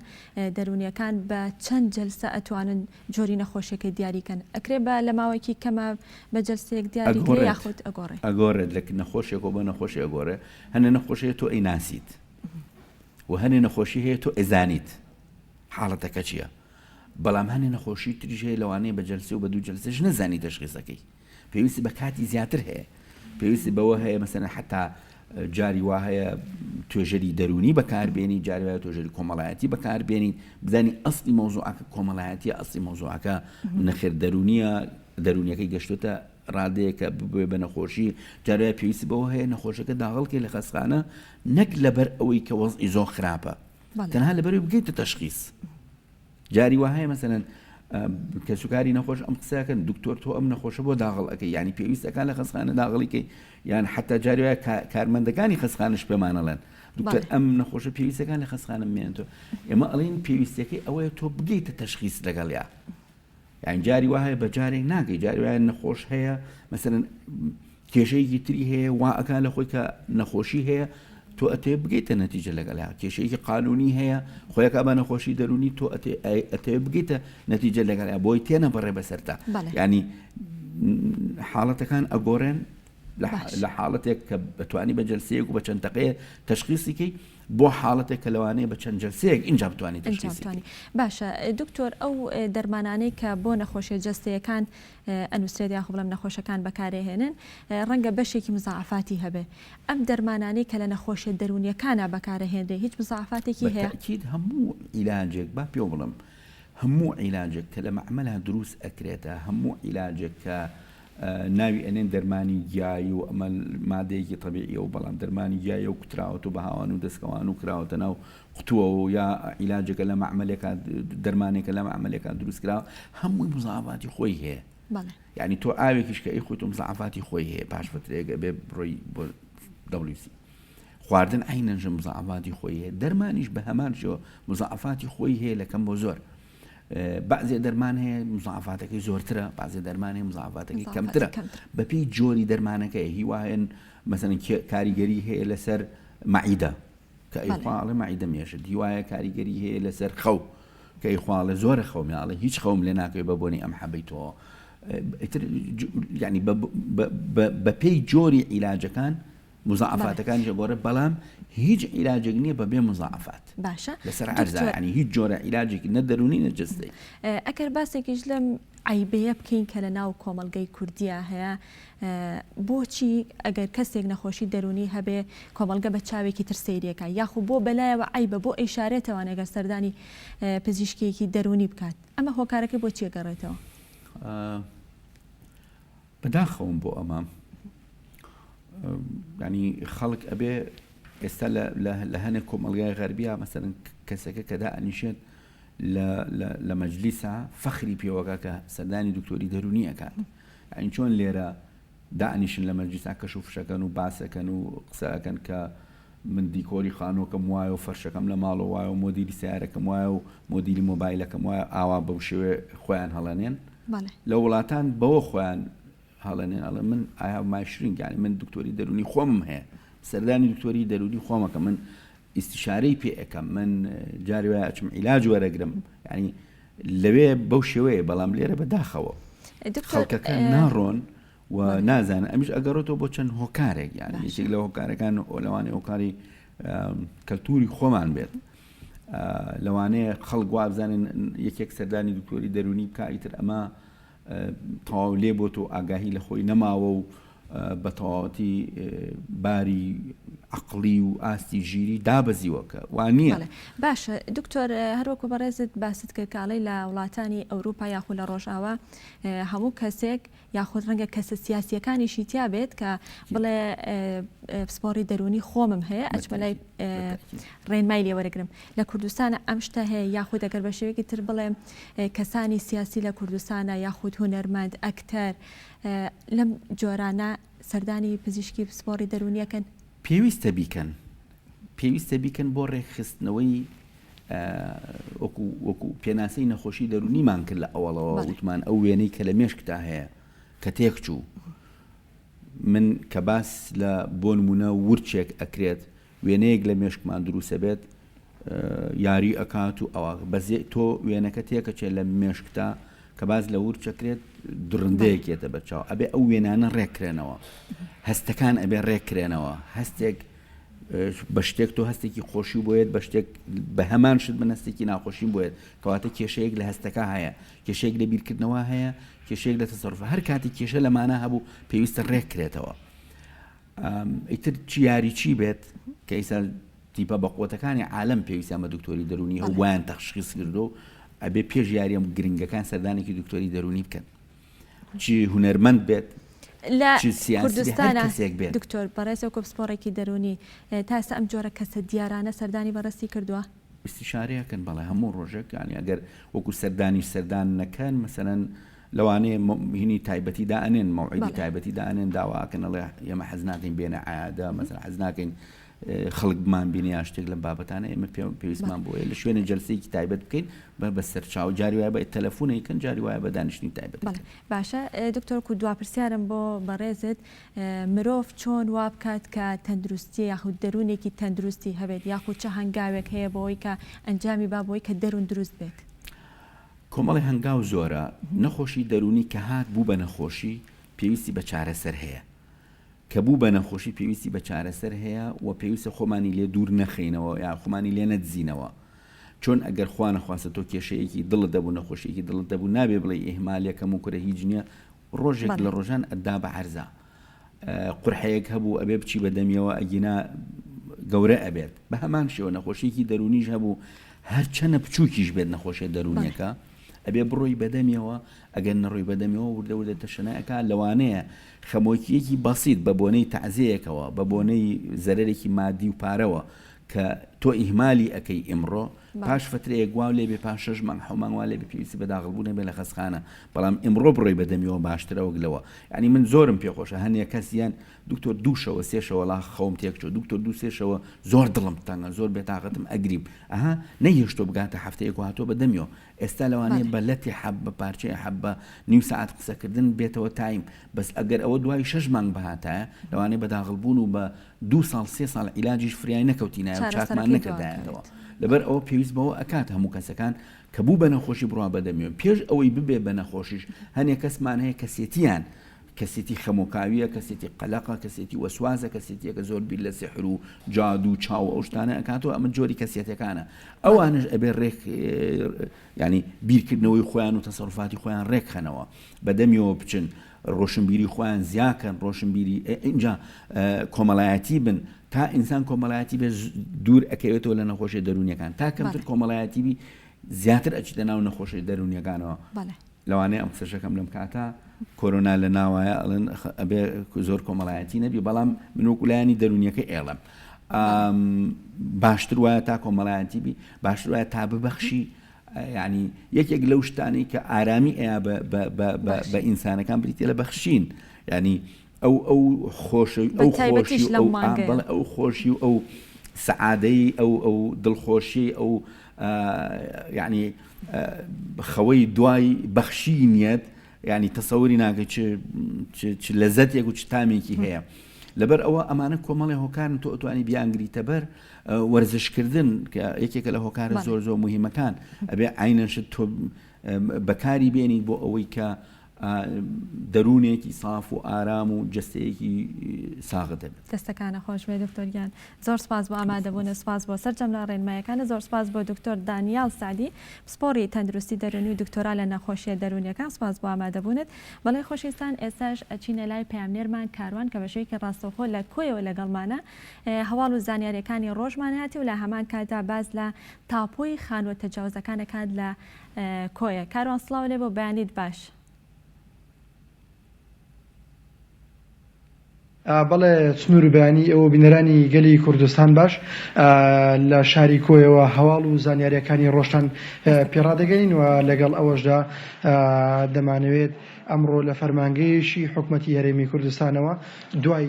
دەروونیەکان بە چەند جەلسە ئەتوانن جۆری نەخۆشیەکەی دیاری کەن ئەکرێ بە لە ماوەیەکی کەمە بە جەلسەیەک دیاری کرێ ئەگۆڕێت یاخود ئەگۆڕێ؟ ئەگۆڕێت لە نەخۆشێکەوە بۆ نەخۆشی ئەگۆڕێ هەنێ نەخۆشی هەیە تۆ ئەیناسیت و هەنێ نەخۆشی هەیە تۆ ئەزانیت حاڵەتەکە چییە بەڵام هەنێ نەخۆشی تریش هەیە لەوانەیە بە جەلسە و بە دوو جەلسەش نەزانی تەشخیسەکەی پێویستی بە کاتی زیاتر هەیە پێویستی بەوە هەیە مەسەلەن حتا جاری وا هەیە توێژەری دەرونی بەکاربێنی جاری وایە توێژەری کۆمەڵایەتی بەکاربێنی بزانی ئەسلی مەوزوعەکە کۆمەڵایەتیە ئەسلی مەوزوعەکە نەخێر دەرونیە دەرونیەکەی گەشتۆتە ڕادەیە کە ببێ بە نەخۆشی جارای پێویستی بەوە هەیە نەخۆشەکە داغڵکەی لە خەستخانە نەک لەبەر ئەوەی کە وەزعی زۆر خراپە تەنها لەبەرەوەی بگەیتە تەشخیص جاری وا هەیە مەسەلەن کەسوکاری نەخۆش ئەم قسەکەن دکتۆر تۆ ئەم نەخۆشە بۆ داغڵ ئەەکەی ینی پێویستەکان لە خەسخانە داغڵیکەی یان حتا جاری وایە کارمەندەکانی خەسخانش پێمانەڵێن دکتۆر ئەم نەخۆشە پێویستەکان لە خەسخانە مێنێتەوە ئێمە ئەڵین پێویستەکەی ئەوەیە تۆ بگەیتە تەشخیص لەگەڵیا یان جاری وا هەیە بە جارێک ناگەی جاری وایە نەخۆش هەیە مەسەرەن کێشەیەکی تری هەیە وا ئەکا لە خۆی کە نەخۆشی هەیە تۆ ئەتێ بگەیتە نەتیجە لەگەڵا کێشەیەکی قانونی هەیە خۆیەکە بە نەخۆشی دەرونی تۆ ئەتێ بگەیتە نەتیجە لەگەڵا بۆی تێنە بەڕێ بەسەرتا ینی حاڵەتەکان ئەگۆڕێن لە حاڵەتێک کە بەتوانی بە جلسەیەک و بە چەند تەقەیە تەشخیصیکەی بۆ حاڵەتێک کە لەوانەیە بە چەند جەلسەیەک ئینجا بتوانی تەشخیسی بکەی. باشە دکتۆر ئەو دەرمانانەی کە بۆ نەخۆشیە جەستەیەکان ئەنوسرێت یاخۆ بڵێم نەخۆشەکان بەکارێهێنن ڕەنگە بەشێکی مزاعەفاتی هەبێ ئەم دەرمانانەی کە لە نەخۆشیە دەرونیەکانا بەکارەهێنرێ هیچ مزاعەفاتێکی هەیە؟ بەتەئکید هەموو عیلاجێک با پێو بڵێم هەموو عیلاجێک کە لە مەعمەلا دروست ئەکرێتە هەموو عیلاجێک کە ناوی ئەنێن دەرمانی گیایی و ئەمە مادەیەکی تەبیعیە و بەڵام دەرمانی گیایە و کوتراوەتەوە بە هاوان و دەستکەوان و کراوەتە ناو قوتووەوە و یا عیلاجێکە لە مەعمەلێکا دەرمانێکە لە مەعمەلێکا دروست کراوە هەمووی مزاعەفاتی خۆی هەیە یعنی تۆ ئاوێکیش کە ئەیخۆیت و مزاعەفاتی خۆی هەیە پاش فترەیەک ئەبێ بڕۆی بۆ WC خواردن عەینەن مزاعەفاتی خۆی هەیە دەرمانیش بە هەمان شێوە مزاعەفاتی خۆی هەیە لە کەم بۆ زۆر بەعزێ دەرمان هەیە مزاعفاتەکەی زۆرترە بەعزێ دەرمان هەیە مزاعفاتەکەی کەمترە بەپێی جۆری دەرمانەکەی هیوا هەیە مەسەن کاریگەری هەیە لەسەر مەعیدە کە ئەیخواڵێ مەعیدە مێشت هیوایە کاریگەری هەیە لەسەر خەو کە ئەیخواڵێ زۆرە خەوم یاڵێ هیچ خەوم لێ ناکەوێ بە بۆنی ئەم حەبەی تۆ ئیتر یعنی بەپێی جۆری عیلاجەکان مزاعەفاتەکانیش ئەگۆڕێ بەڵام هیچ عیلاجێک نییە بەبێ مزاعەفات باشە لەسەر عەرزا یعنی هیچ جۆرە عیلاجێکی نە دەروونی نە جەستەیی. ئەگەر باسێکیش لەم عەیبەیە بکەین کە لە ناو کۆمەڵگەی کوردیا هەیە بۆچی ئەگەر کەسێک نەخۆشی دەروونی هەبێ کۆمەڵگە بە چاوێکی تر سەیرێکا یاخو بۆ بەلایەوە عەیبە بۆ ئەیشارێتەوان ئەگەر سەردانی پزیشکێکی دەروونی بکات ئەمە هۆکارەکەی بۆ چیە گەڕێتەوە؟ بەداخەوەم بۆ ئەمە ینی خەڵک ئەبێ ئێستا لە هەنێک کۆمەلگای غەربیا مەسەرن کەسەکە کەدا ئەنیشێت لە مەجلیسا فەخری پێوەکە کە سەردانی دکتۆری دەرونی ئەکات ئەین چۆن لێرە دانیشن لە مەجلیسا کەش و فشەکەن و باسەکەن و قسەکەن کە من دیکۆری خانووەکەم وایە و فەرشەکەم لە ماڵەوە وایە و مۆدیلی سەیارەکەم وایە و مۆدیلی مۆبایلەکەم وایە ئاوا بەو شێوەیە خۆیان هەڵەنێن لە وڵاتان بەوە خۆیان. هەڵەنێن ئەڵێ من I have my shrink یعنی من دکتۆری دەرونی خۆمم هەیە سەردانی دکتۆری دەرونی خۆمەکە من ئیستیشارەی پێ ئەکەم من جاری وایە ئەچم عیلاج وەرەگرم یعنی لەوێ بەو شێوەیە بەڵام لێرە بەداخەوە خەڵکەکە ناڕۆن و نازانن ئەمیش ئەگەڕێتەوە بۆ چەند هۆکارێک یان یەکێک لە هۆکارەکان لەوانەیە هۆکاری کەلتوری خۆمان بێت لەوانەیە خەڵک وابزانن یەکێک سەردانی دکتۆری دەرونی بکە ئیتر ئەمە تەواو لێ بۆ تۆ ئاگاهی لە خۆی نەماوە و بە تەواوەتی باری عقلی و ئاستی ژیری دابەزیوە کە وانە باشە دکتۆر هەروەکو بەڕێزت باست کرد کاڵی لە وڵاتانی ئەوروپا یاخو لە ڕۆژاوا هەموو کەسێک یاخود ڕەنگە کەسە سیاسییەکانیشی تیا بێت کە بڵێ پسپۆڕی دەروونی خۆمم هەیە ئەچمە لای ڕێنمای لێ وەرەگرم لە کوردستانە ئەم شتە هەیە یاخود ئەگەر بە شێوەیەکی تر بڵێم کەسانی سیاسی لە کوردستانە یاخود هونەرمەند ئەکتەر لەم جۆرانە سەردانی پزیشکی پسپۆڕی دەروونیەکەن؟ پێویستە بیکەن پێویستە بیکەن بۆ ڕێکخستنەوەی وەکو وەکو پێناسەی نەخۆشی دەروونیمان کرد لە ئەوەڵەوە وتمان ئەو وێنەی کە لە مێشکتا هەیە کە تێکچوو من کە باس لە بۆ نمونە ورچێک ئەکرێت وێنەیەک لە مێشکمان دروستە بێت یاری ئەکات و ئەوە بەزێ تۆ وێنەکە تێکەچێت لە مێشکتا کە باز لە ورچەکرێت دڕندەیەکێتە بەرچاو ئەبێ ئەو وێنانە ڕێکرێنەوە هەستەکان ئەبێ ڕێکرێنەوە هەستێک بە شتێک تۆ هەستێکی خۆشی بۆیەت بە شتێک بە هەمان شت من هەستێکی ناخۆشیم بۆیەت کەواتە کێشەیەک لە هەستەکە هەیە کێشەیەک لە بیرکردنەوە هەیە کێشەیەک لە تەسەرف هەر کاتی کێشە لەمانە هەبوو پێویستە ڕێکرێتەوە ئیتر چی یاری چی بێت کە ئیسا تیپە بە قوتەکانی عالم پێویستیان بە دکتۆری دەرونی هەبوو وایان تەشخیص کردو ئەبێ پێش یاریەم گرنگەکان سەردانێکی دکتۆری دەرونی بکەن چی هونەرمەند بێت لە کوردستانا دکتۆر بەڕێز وەکو پسپۆڕێکی دەروونی تا ئێستا ئەم جۆرە کەسە دیارانە سەردانی بەڕێزتی کردووە؟ ئیستیشارەی ئەکەن بەڵێ هەموو ڕۆژێک یانی ئەگەر وەکو سەردانیش سەردان نەکەن مەسەلەن لەوانەیە هینی تایبەتی دائەنێن مەوعیدی تایبەتی دائەنێن داوا ئەکەن ئەڵێ ئێمە حەز ناکەین بێنە عیادە مەسەلەن حەز ناکەین خەڵک بمان بینێ یا شتێک لەم بابەتانە ئێمە پێویستمان بۆیە لە شوێنە جەلسەیەکی تایبەت بکەین بە بە سەرچاو جاری وایە بە تەلەفونێکن جاری وایە بە دانیشتنی تایبەت باشە دکتۆر کو دوا پرسیارم بۆ بەڕێزت مرۆڤ چۆن وا بکات کە تەندروستی یاخود دەروونێکی تەندروستی هەبێت یاخود چە هەنگاوێک هەیە بۆی کە ئەنجامی با بۆی کە دەروون دروست بێت؟ کۆمەڵی هەنگاو زۆرە نەخۆشی دەروونی کە هات بوو بە نەخۆشی پێویستی بە چارەسەر هەیە کە بوو بە نەخۆشی پێویستی بە چارەسەر هەیە و پێویستە خۆمانی لێ دوور نەخەینەوە یا خۆمانی لێ نەدزینەوە. چۆن ئەگەر خوا نەخواستە تۆ کێشەیەکی دڵت دەبوو نەخۆشیەکی دڵت دەبوو نابێ بڵێی ئیهمالێکەم و کورە هیچ نییە ڕۆژێک لە ڕۆژان ئەدا بە عەرزا قورحەیەک هەبوو ئەبێ بچی بە دەمیەوە ئەگینا گەورە ئەبێت بە هەمان شێوە نەخۆشیەکی دەروونیش هەبوو هەرچەنە بچووکیش بێت نەخۆشیە دەروونیەکە ئەبێ بڕۆی بەدەمیەوە ئەگەر نەڕۆی بەدەمیەوە وردە وردە تەشەنە ئەکا لەوانەیە خەمۆکییەکی بەسیت بە بۆنەی تەعزیەیەکەوە بە بۆنەی زەرەرێکی مادی و پارەوە کە تۆ ئیهمالی ئەکەی ئیمڕۆ پاش فترەیەک وا لێ بێ پاش شەش مانگ حەو مانگ وا لێ بێ پێویستی بە داخڵ بوون هەبێ لە خەستخانە بەڵام ئیمڕۆ بڕۆی بەدەمیەوە باشترە وەک لەوە یانی من زۆرم پێ خۆشە هەنێ کەس یان دکتۆر دوو شەوە سێ شەوە ڵا خەوم تێک چوو دکتۆر دوو سێ شەوە زۆر دڵم تەنگە زۆر بێتاقەتم ئەگریم ئەها نەیهێشتۆ بگاتە هەفتەیەک و هاتۆ بەدەمیەوە ئێستا لەوانەیە بە لەتی حەب بە پارچەی حەب بە نیو سەعات قسەکردن بێتەوە تایم بەس ئەگەر ئەوە دوای شەش مانگ بهاتایە لەوانەیە بە داغڵبوون و بە دوو ساڵ سێ ساڵ عیلاجیش فریای نەکەوتینایە و چاکمان چارەسەرەکەی نەکردایەتەوە دواکەوێت. لەبەر ئەوە پێویست بەوە ئەکات هەموو کەسەکان کە بوو بە نەخۆشی بڕوا بە دەمیەوە پێش ئەوەی ببێ بە نەخۆشیش هەنێ کەسمان هەیە کەسێتیان کەسێتی خەمۆکاویە کەسێتی قەلەقە کەسێتی وەسواسە کەسێتیەکە زۆر بیر لە سحر و جادو و چاو ئەو شتانە ئەکاتەوە ئەمە جۆری کەسێتەکانە ئەوانش ئەبێ ڕێک ینی بیرکردنەوەی خۆیان و تەسەروفاتی خۆیان ڕێکخەنەوە بەدەمیەوە بچن ڕۆشنبیری خۆیان زیاکەن ڕۆشنبیری اینجا کۆمەڵایەتی بن تا ئینسان کۆمەڵایەتی بێ دوور ئەکەوێتەوە لە نەخۆشی دەرونیەکان تا کەمتر کۆمەڵایەتی بی زیاتر ئەچیتە ناو نەخۆشی دەرونیەکانەوە لەوانەیە ئەم قسەشەکەم لەم کاتە کۆرۆنا لە ناوایە ئەڵێن ئەبێ زۆر کۆمەڵایەتی نەبی بەڵام من وەکو لایەنی دەرونیەکە ئێڵم باشتر وایە تا کۆمەڵایەتی بی باشتر وایە تا ببەخشی ینی یەکێک لەو شتانەی کە ئارامی ئەیا بە ئینسانەکان بریتە لە بەخشین ینی ئەو ئەو خۆشی ئەو خۆشی ئەو بەڵێ ئەو خۆشی و ئەو سەعادەی ئەو ئەو دڵخۆشی ئەو یعنی خەوەی دوای بەخشینیەت. ینی تەسەوری ناکەی چ چ لەزەتێک و چ تامێکی هەیە. لەبەر ئەوە ئەمانە کۆمەڵی هۆکارن تۆ ئەتوانی بیانگریتە بەر وەرزشکردن کە یەکێکە لە هۆکارە زۆر زۆر مهمەکان ئەبێ عینەن شت تۆ بەکاری بێنیت بۆ ئەوەی کە دەروونێکی ساف و ئارام و جەستەیەکی ساغت هەبێت. دەستەکانە خۆش بێت دکتۆر گیان. زۆر سوپاس بۆ ئامادەبوونت، سوپاس بۆ سەرجەم لە ڕێنمایەکانت، زۆر سوپاس بۆ دکتۆر دانیاڵ سەعدی پسپۆڕی تەندروستی دەروونی و دکتۆرا لە نەخۆشیە دەروونیەکان سوپاس بۆ ئامادەبوونت. بەڵێ خۆشەویستان ئێستاش ئەچینە لای پەیامنێرمان کاروان کە بە شێوەیەکی ڕاستەوخۆ لە کۆیەوە لەگەڵمانە هەواڵ و زانیاریەکانی ڕۆژمان هاتی و لە هەمان کاتدا باس لە تاپۆی خانووە تەجاوزەکان ئەکات لە کۆیە. کاروان سڵاو لێ بۆ بەیانیت باش. بەڵێ سنوور و بەیانی ئێوە بینەرانی گەلی کوردستان باش لە شاری کۆیەوە هەواڵ و زانیاریەکانی ڕۆژتان پێڕادەگەین و لەگەڵ ئەوەشدا دەمانەوێت ئەمڕۆ لە فەرمانگەیەکی حکومەتی هەرێمی کوردستانەوە دوای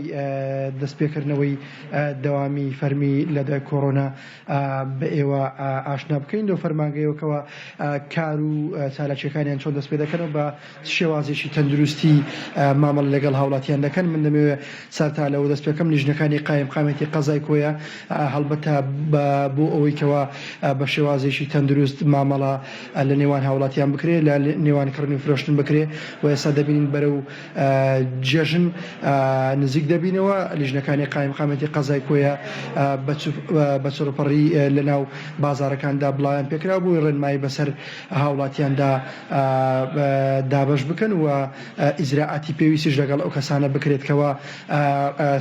دەستپێکردنەوەی دەوامی فەرمی لە دوای کۆرۆنا بە ئێوە ئاشنا بکەین لەو فەرمانگەیەوە کەوا کار و چالاکیەکانیان چۆن دەست پێ دەکەن و بە چ شێوازێکی تەندروستی مامەڵە لەگەڵ هاوڵاتیان دەکەن من دەمەوێت سەرتا لەوە دەست پێکەم لیژنەکانی قایمقامێتی قەزای کۆیە هەڵبەتە بۆ ئەوەی کەوا بە شێوازێکی تەندروست مامەڵە لە نێوان هاوڵاتیان بکرێ لە نێوان کڕین و فرۆشتن بکرێ و ئێستا دەبینین بەرەو جەژن نزیک دەبینەوە، لیژنەکانی قایمقامێتی قەزای کۆیە بە چڕوپڕی لەناو بازاڕەکاندا بڵاویان پێکراوە بۆی ڕێنمایی بەسەر هاوڵاتیاندا دابەش بکەن و ئیجرائاتی پێویستیش لەگەڵ ئەو کەسانە بکرێت کەوا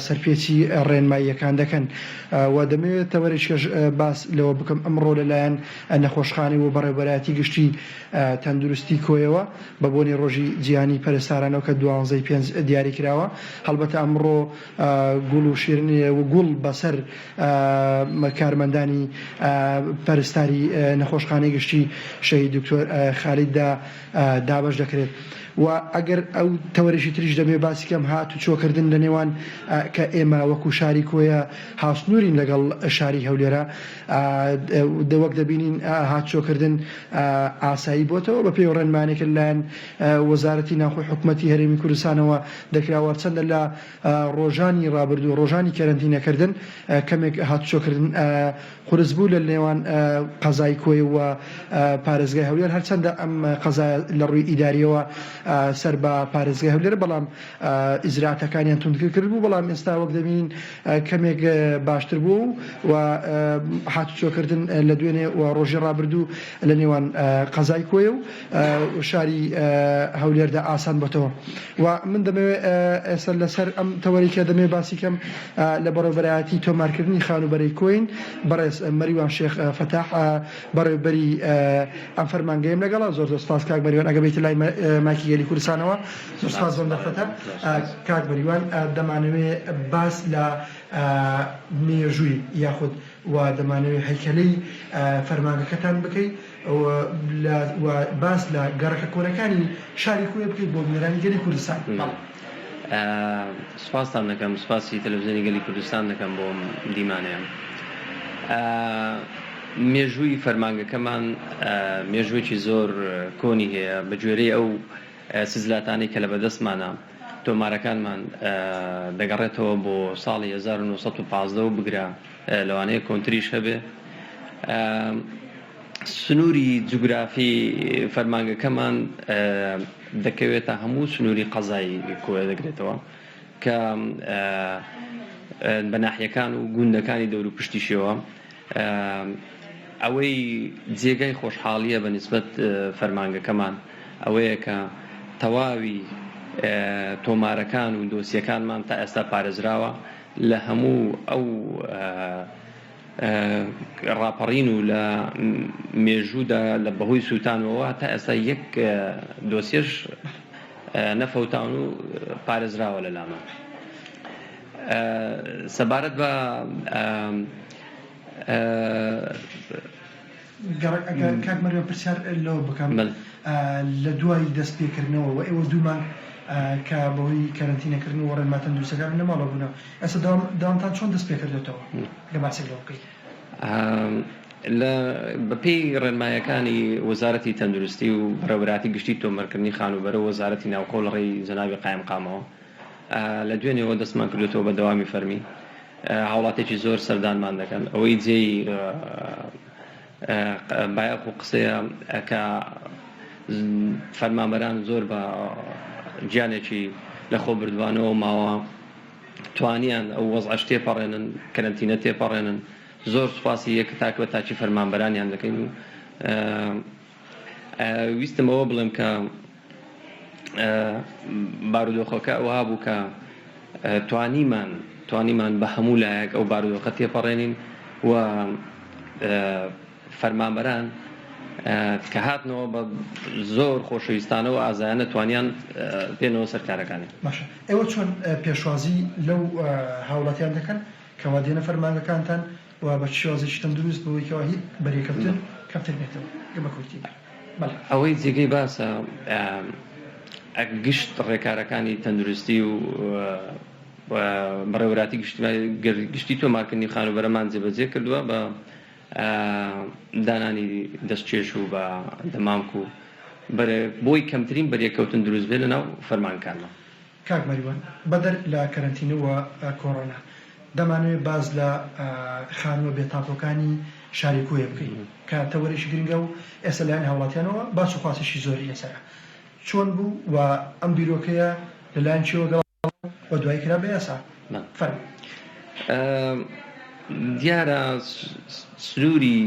سەرپێچی ڕێنماییەکان دەکەن و دەمەوێت تەوەرێکیش باس لەوە بکەم ئەمڕۆ لەلایەن نەخۆشخانەی و بەڕێوەبەرایەتی گشتی تەندروستی کۆیەوە بە بۆنەی ڕۆژی جیهانی پەرستارانەوە کە دوانزەی پێنج دیاری کراوە، هەڵبەتە ئەمڕۆ گوڵ و شیرنی و گوڵ بەسەر کارمەندانی پەرستاری نەخۆشخانەی گشتی شەهید دکتۆر خالیددا دابەش دەکرێت و ئەگەر ئەو تەوەرێکی تریش دەمەوێت باسی کەم هاتوچۆکردن لە نێوان کە ئێمە وەکو شاری کۆیە هاوسنوورین لەگەڵ شاری هەولێرە وەک دەبینین هاتوچۆکردن ئاسایی بۆتەوە بەپێی ڕێنمانێک لەلایەن وەزارەتی ناوخۆی حکومەتی هەرێمی کوردستانەوە دەکراوە هەرچەندە لە ڕۆژانی ڕابردوو ڕۆژانی کەرەنتینەکردن کەمێک هاتوچۆکردن قورس بوو لە نێوان قەزای کۆیە و پارێزگای هەولێر هەرچەندە ئەم قەزایە لە ڕووی ئیداریەوە سەر بە پارێزگای هەولێرە بەڵام ئیجراتەکانیان توندتر کردبوو، بەڵام ئێستا وەک دەبینین کەمێک باشتر بووە و هاتوچۆکردن لە دوێنێ و ڕۆژی ڕابردوو لە نێوان قەزای کۆیە و شاری هەولێردا ئاسان بۆتەوە و من دەمەوێت ئێستا لەسەر ئەم تەوەرەی کە دەمەوێت باسی کەم لە بەڕێوەبەرایەتی تۆمارکردنی خانووبەرەی کۆین بەڕێز مەریوان شێخ فەتاح بەڕێوەبەری ئەم فەرمانگەیەم لەگەڵە زۆر زۆر سپاس کاک مەریوان ئەگەر بێیتە لای مایکی گەلی کوردستانەوە. زۆر سپاس بۆم دەرفەتە. کاک مەریوان دەمانەوێ باس لە مێژووی یاخود و دەمانەوێ هەیکەلەی فەرمانگەکەتان بکەی و باس لە گەڕەکە کۆنەکانی شاری کۆیە بکەیت بۆ بینەرانی گەلی کوردستان. بەڵێ سپاستان دەکەم سپاسی تەلەفزیۆنی گەلی کوردستان دەکەم بۆ ئەم دیمانەیە. مێژووی فەرمانگەکەمان مێژووێکی زۆر کۆنی هەیە بە گوێرەی ئەو سجلاتانەی کە لەبەردەستمانە تۆمارەکانمان دەگەڕێتەوە بۆ ساڵی 1915 و بگرە لەوانەیە کۆنتریش هەبێ. سنووری جوگرافی فەرمانگەکەمان دەکەوێتە هەموو سنووری قەزای کۆیە دەگرێتەوە کە بە ناحیەکان و گوندەکانی دەوروپشتیشیەوە. ئەوەی جێگای خۆشحاڵییە بە نیسبەت فەرمانگەکەمان ئەوەیە کە تەواوی تۆمارەکان و دۆسیەکانمان تا ئێستا پارێزراوە لە هەموو ئەو ڕاپەڕین و لە مێژوودا لە بەهۆی سووتانەوە تا ئێستا یەک دۆسیەش نەفەوتاون و پارێزراوە لە لامان. سەبارەت بە گەڕەک ئەگەر کاک مەریوان پرسیار لەوە بکەم لە دوای دەست پێکردنەوە و ئێوە دوو مانگ کە بەهۆی کەرەنتینەکردن و ڕێنما تەندروستەکان لە ماڵەوە بوونە ئێستا دەوامتان چۆن دەست پێکردۆتەوە گەر باسێک لەوە بکەیت؟ لە بەپێی ڕێنمایەکانی وەزارەتی تەندروستی و بەڕێوەبەرایەتی گشتی تۆمارکردنی خانووبەرە و وەزارەتی ناوخۆ لە ڕێی جەنابی قایمقامەوە لە دوێنێوە دەستمان کردوێتەوە بە دەوامی فەرمی هاوڵاتێکی زۆر سەردانمان دەکەن ئەوەی جێی بایەخ و قسەیە کە فەرمانبەران زۆر بە گیانێکی لە خۆبردوانەوە ماوە توانیان ئەو وەزعەش تێپەڕێنن کەرەنتینە تێپەڕێنن زۆر سوپاسی یەک تاک بە تاکی فەرمانبەرانیان دەکەین و ویستم ئەوە بڵێم کە بارودۆخەکە ئەوها بوو کە توانیمان توانیمان بە هەموو لایەک ئەو بارودۆخە تێپەڕێنین و فەرمانبەران کە هاتنەوە بە زۆر خۆشەویستانەوە ئازایانە توانیان بێنەوە سەر کارەکانیان. باشە ئێوە چۆن پێشوازی لەو هاوڵاتیان دەکەن کەوا دێنە فەرمانگەکانتان و بە چ شێوازێکی تەندروست بەوەی کەوا هیچ بەرێکەوتن کەمتر بێتەوە گەر بە کورتی بێ بەڵێ. ئەوەی جێگەی باسە گشت ڕێکارەکانی تەندروستی و بەڕێوەبەراتی گشتی تۆمارکردنی خانووبەرەمان جێبەجێ کردووە بە دانانی دەستکێش و بە دەمامک و بۆی کەمترین بەریەککەوتن دروست بێت لەناو فەرمانگەکانمان. کاک مەریوان بەدەر لە کەرەنتینە و کۆڕۆنا دەمانەوێت باس لە خانووە بێ تاپۆکانی شاری کۆیە بکەین کە تەوەرێکی گرنگە و ئێستا لایەن هاوڵاتیانەوە باس و خواسێکی زۆری لەسەرە چۆن بوو و ئەم بیرۆکەیە لەلایەن کێوە گەڵاڵە و دوایی کرا بە یاسا؟ فەرموو. دیارە سنووری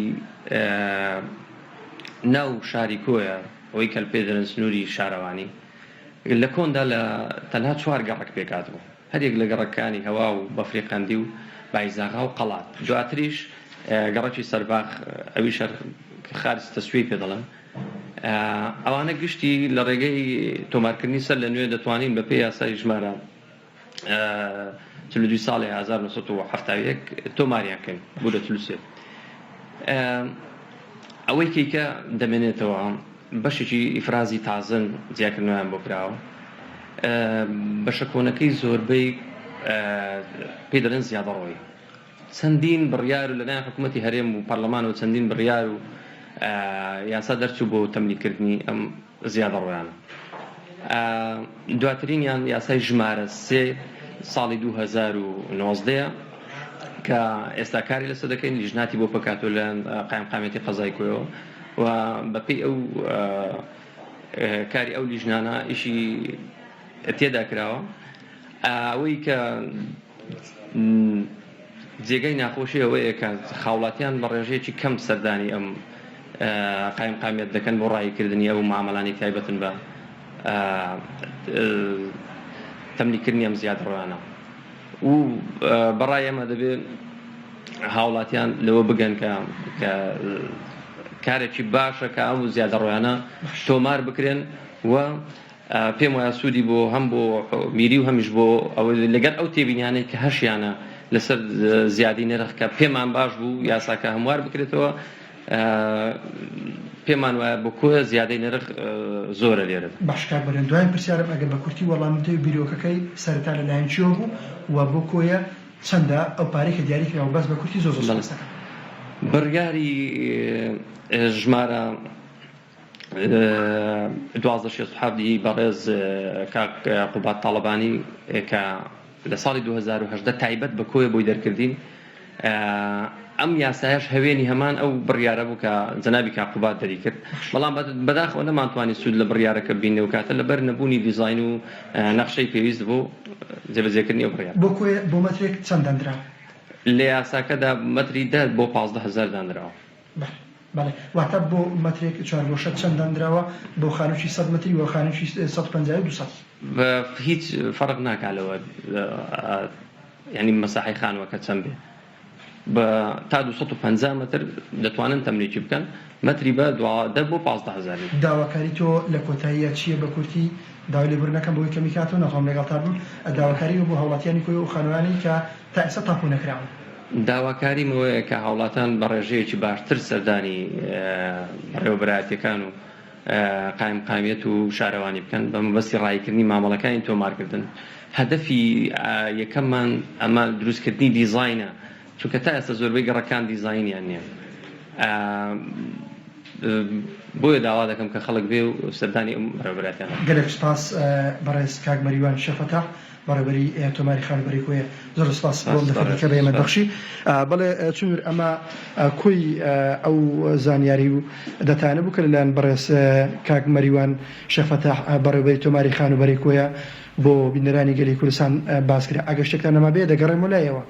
ناو شاری کۆیە ئەوەی کە پێ دەرن سنووری شارەوانی لە کۆندا لە تەنها چوار گەڕەک پێکهاتبوو، هەریەک لە گەڕەکانی هەوا و بەفری قەندی و بایزاغا و قەڵات، دواتریش گەڕەکی سەرباخ ئەویش هەر خارج تەسویەی پێ دەڵێن، ئەوانە گشتی لە ڕێگەی تۆمارکردنی سەر لە نوێ دەتوانین بە پێی یاسای ژمارە 42 ساڵی 1971 تۆماریان کەین بورە 43 ئەوەی کەیکە دەمێنێتەوە بەشێکی ئیفرازی تازەن جیاکردنەوەیان بۆ کراوە بەشە کۆنەکەی زۆربەی پێی دەڵێن زیادەڕۆیی چەندین بڕیار و لەلایەن حکوومەتی هەرێم و پەرلەمانەوە چەندین بڕیار و یاسا دەرچوو بۆ تەملیکردنی ئەم زیادەڕۆیانە دواترینیان یاسای ژمارە سێ ساڵی 2019 کە ئێستا کاری لەسەر دەکەین لیژناتی بۆ پێکهاتووە لە قایمقامیەتی قەزای کۆیەوە و بەپێی ئەو کاری ئەو لیژنانە ئیشی تێدا کراوە ئەوەی کە جێگای ناخۆشی ئەوەیە کە خاوڵاتیان بە ڕێژەیەکی کەم سەردانی ئەم قایمقامیەت دەکەن بۆ ڕاییکردنی ئەو مامەلانی تایبەتن بە تەملیکردنی ئەم زیادەڕۆیانە و بەڕای ئێمە دەبێ هاوڵاتیان لەوە بگەن کە کە کارێکی باشە کە ئەم زیادەڕۆیانە تۆمار بکرێن و پێم وایە سوودی بۆ هەم بۆ میری و هەمیش بۆ ئەوە لەگەر ئەو تێبینیانەی کە هەشیانە لەسەر زیادی نرخ کە پێمان باش بوو یاساکە هەموار بکرێتەوە پێمان وایە بۆ کۆیە زیادەی نرخ زۆرە لێرەدا. باشە کاک بەرێن دواین پرسیارم ئەگەر بە کورتی وەڵامم بدەی بیرۆکەکەی سەرەتا لە لایەن کێوە بوو و بۆ کۆیە چەندە ئەو پارەی کە دیاری کراوە بەس بە کورتی زۆر زۆر بەڵێ سوپاست دەکەم. بڕیاری ژمارە 1267 ی بەڕێز کاک قوباد تاڵەبانی کە لە ساڵی 2018 تایبەت بە کۆیە بۆی دەرکردین ئەم یاسایەش هەوێنی هەمان ئەو بڕیارە بوو کە جەنابی کاک قوباد دەریکرد، بەڵام بەداخەوە نەمانتوانی سوود لە بڕیارەکە ببینین ئەو کاتە لەبەر نەبوونی دیزاین و نەخشەی پێویست بۆ جێبەجێکردنی ئەو بڕیارە. بۆ کۆیە بۆ مەترێک چەند داندراوە؟ لە یاساکەدا مەتری دە بۆ 15 هەزار دانراوە. بەڵێ بەڵێ واتە بۆ مەترێک چوارگۆشە چەند داندراوە بۆ خانووکی سەد مەتری و خانووکی 150 و 200؟ هیچ فەرق ناکا لەوە یانی مەساحەی خانووەکە چەند بێ بە تا 250 مەتر دەتوانن تەملیکی بکەن مەتری بە دە بۆ 15 هەزار لیتر. داواکاری تۆ لە کۆتاییا چییە بە کورتی؟ داوای لێبوردن ئەکەم بەوەی کەمی کاتەوە ناتوانم لەگەڵتا بم داواکاری بۆ هاوڵاتیانی کۆی ئەو خانووانەی کە تا ئێستا تاپۆ نەکراون. داواکاریم ئەوەیە کە هاوڵاتان بە ڕێژەیەکی باشتر سەردانی بەڕێوەبەرایەتیەکان و قایمقامیەت و شارەوانی بکەن بە مەبەستی ڕاییکردنی مامەڵەکانی تۆمارکردن. هەدەفی یەکەممان ئەمە دروستکردنی دیزاینە، چونکە تا ئێستا زۆربەی گەڕەکان دیزاینیان نییە. بۆیە داوا دەکەم کە خەڵک بێ و سەردانی ئەم بەڕێوەبەرایەتیانە بکات. گەلێک سوپاس بەڕێز کاک مەریوان شێخ فەتاح بەڕێوبەری تۆماری خانووبەرەی کۆیە زۆر سوپاس بۆ ئەم دەرفەتەی کە بە ئێمەت بەخشی. بەڵێ چنور ئەمە کۆی ئەو زانیاری و داتایانە بوو کە لەلایەن بەڕێز کاک مەریوان شێخ فەتاح بەڕێوبەری تۆماری خانووبەرەی کۆیە بۆ بینەرانی گەلی کوردستان باس کرا. ئەگەر شتێکتان نەمابێ دەگەڕێمەوە لای ئێوە.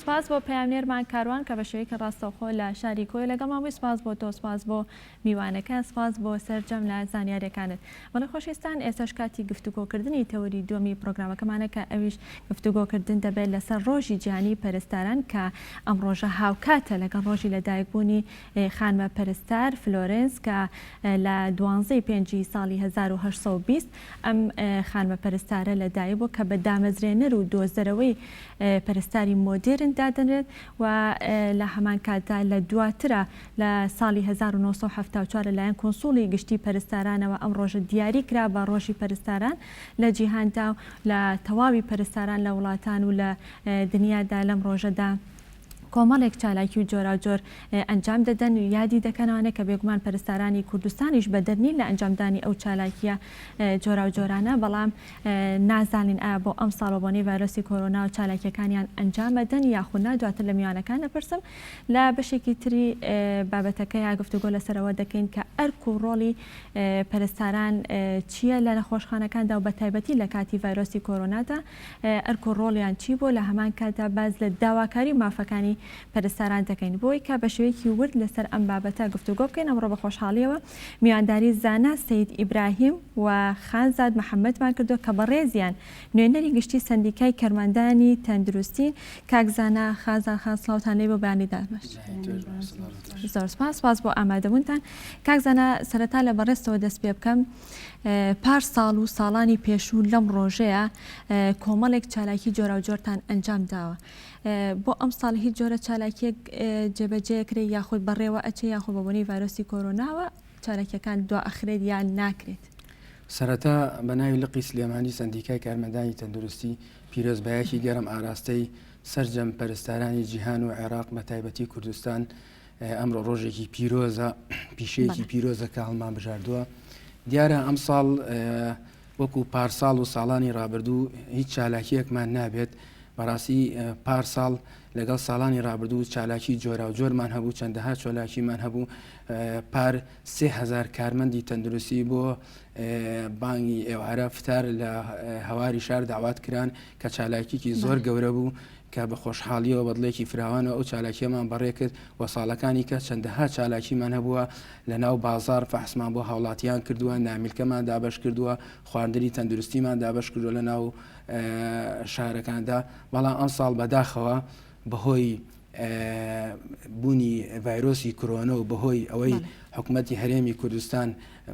سپاس بۆ پەیامنێرمان کاروان کە بە شێوەیەکی ڕاستەوخۆ لە شاری کۆیە لەگەڵمان بووی، سپاس بۆ تۆ، سپاس بۆ میوانەکە، سپاس بۆ سەرجەم لە زانیاریەکانت. بەڵێ خۆشەویستان ئێستاش کاتی گفتوگۆکردنی تەوەری دووەمی پرۆگرامەکەمانە کە ئەویش گفتوگۆکردن دەبێت لەسەر ڕۆژی جیهانی پەرستاران کە ئەم ڕۆژە هاوکاتە لەگەڵ ڕۆژی لەدایکبوونی خانمە پەرستار فلۆرێنس کە لە دوانزەی پێنجی ساڵی 1820 ئەم خانمە پەرستارە لەدایک بووە کە بە دامەزرێنەر و دۆزەرەوەی پەرستاری مۆدێرن دادەنرێت و لە هەمان کاتدا لە دواترا لە ساڵی 1974 لەلایەن کونسوڵی گشتی پەرستارانەوە ئەم ڕۆژە دیاری کرا بە ڕۆژی پەرستاران لە جیهاندا و لە تەواوی پەرستاران لە وڵاتان و لە دنیادا لەم ڕۆژەدا کۆمەڵێک چالاکی و جۆراوجۆر ئەنجام دەدەن و یادی دەکەنەوانێ کە بێگومان پەرستارانی کوردستانیش بەدەر نین لە ئەنجامدانی ئەو چالاکییە جۆراوجۆرانە، بەڵام نازانین ئایا بۆ ئەمساڵ بە بۆنەی ڤایرۆسی کۆرۆناوە چالاکییەکانیان ئەنجام ئەدەن یاخود نا، دواتر لە میوانەکان دەپرسم. لە بەشێکی تری بابەتەکەیا گفتوگۆ لەسەر ئەوە دەکەین کە ئەرک و ڕۆڵی پەرستاران چییە لە نەخۆشخانەکاندا و بەتایبەتی لە کاتی ڤایرۆسی کۆرۆنادا ئەرک و ڕۆڵیان چی بووە، لە هەمان کاتدا باس لە داواکاری و مافەکانی پەرستاران دەکەین. بۆی کە بە شێوەیەکی ورد لەسەر ئەم بابەتە گفتوگۆ بکەین، ئەمڕۆ بە خۆشحاڵییەوە میوانداری زانا سەید ئیبراهیم و خانزاد محەمەدمان کردووە کە بەڕێزیان نوێنەری گشتی سەندیکای کەرمەندانی تەندروستین. کاک زانا، خانزاد خان سڵاوتان لێ بۆ بەیانی باش. زۆر سپاس، سپاس بۆ ئامادەبوونتان. کاک زانا سەرەتا لە بەڕێزتەوە دەست پێ بکەم. پار ساڵ و ساڵانی پێشوو لەم ڕۆژەیا کۆمەڵێک چالاکی جۆراوجۆرتان ئەنجام داوە. بۆ ئەمساڵ هیچ جۆرە چالاکیەک جێبەجێ ئەکرێت یاخود بەڕێوە ئەچێ یاخود بە بۆنەی ڤایرۆسی کۆرۆناوە چالاکیەکان دوا ئەخرێت یان ناکرێت؟ سەرەتا بە ناوی لقی سلێمانی سەندیکای کارمەندانی تەندروستی پیرۆزبایەکی گەرم ئاراستەی سەرجەم پەرستارانی جیهان و عێراق بە تایبەتی کوردستان ئەمڕۆ ڕۆژێکی پیرۆزە پیشەیەکی پیرۆزە کە هەڵمان بژاردووە دیارە ئەمساڵ وەکو پارساڵ و ساڵانی ڕابردوو هیچ چالاکیەکمان نابێت بەڕاستی پارساڵ لەگەڵ ساڵانی ڕابردوو چالاکی جۆرا و جۆرمان هەبوو چەندەها چۆلاکیمان هەبوو پار سهزار کارمەندی تەندروستی بۆ بانگی ئێوارە فتار لە هەواری شار داوات کران کە چالاکیکی زۆر گەورە بوو کە بە خۆشحاڵیەوە بە دڵێکی فراوانەوە ئەو چالاکیەمان بەڕێ کرد و ساڵەکانی کە چەندەها چالاکیمان هەبووە لە ناو بازاڕ فەحسمان بۆ هاوڵاتیان کردووە، نامیلکەمان دابەش کردووە، خواردنی تەندروستیمان دابەش کردووە لە ناو شارەکاندا، بەڵام ئەمساڵ بەداخەوە بەهۆی بوونی ڤایرۆسی کرۆنە و بەهۆی ئەوەی حکوومەتی هەرێمی کوردستان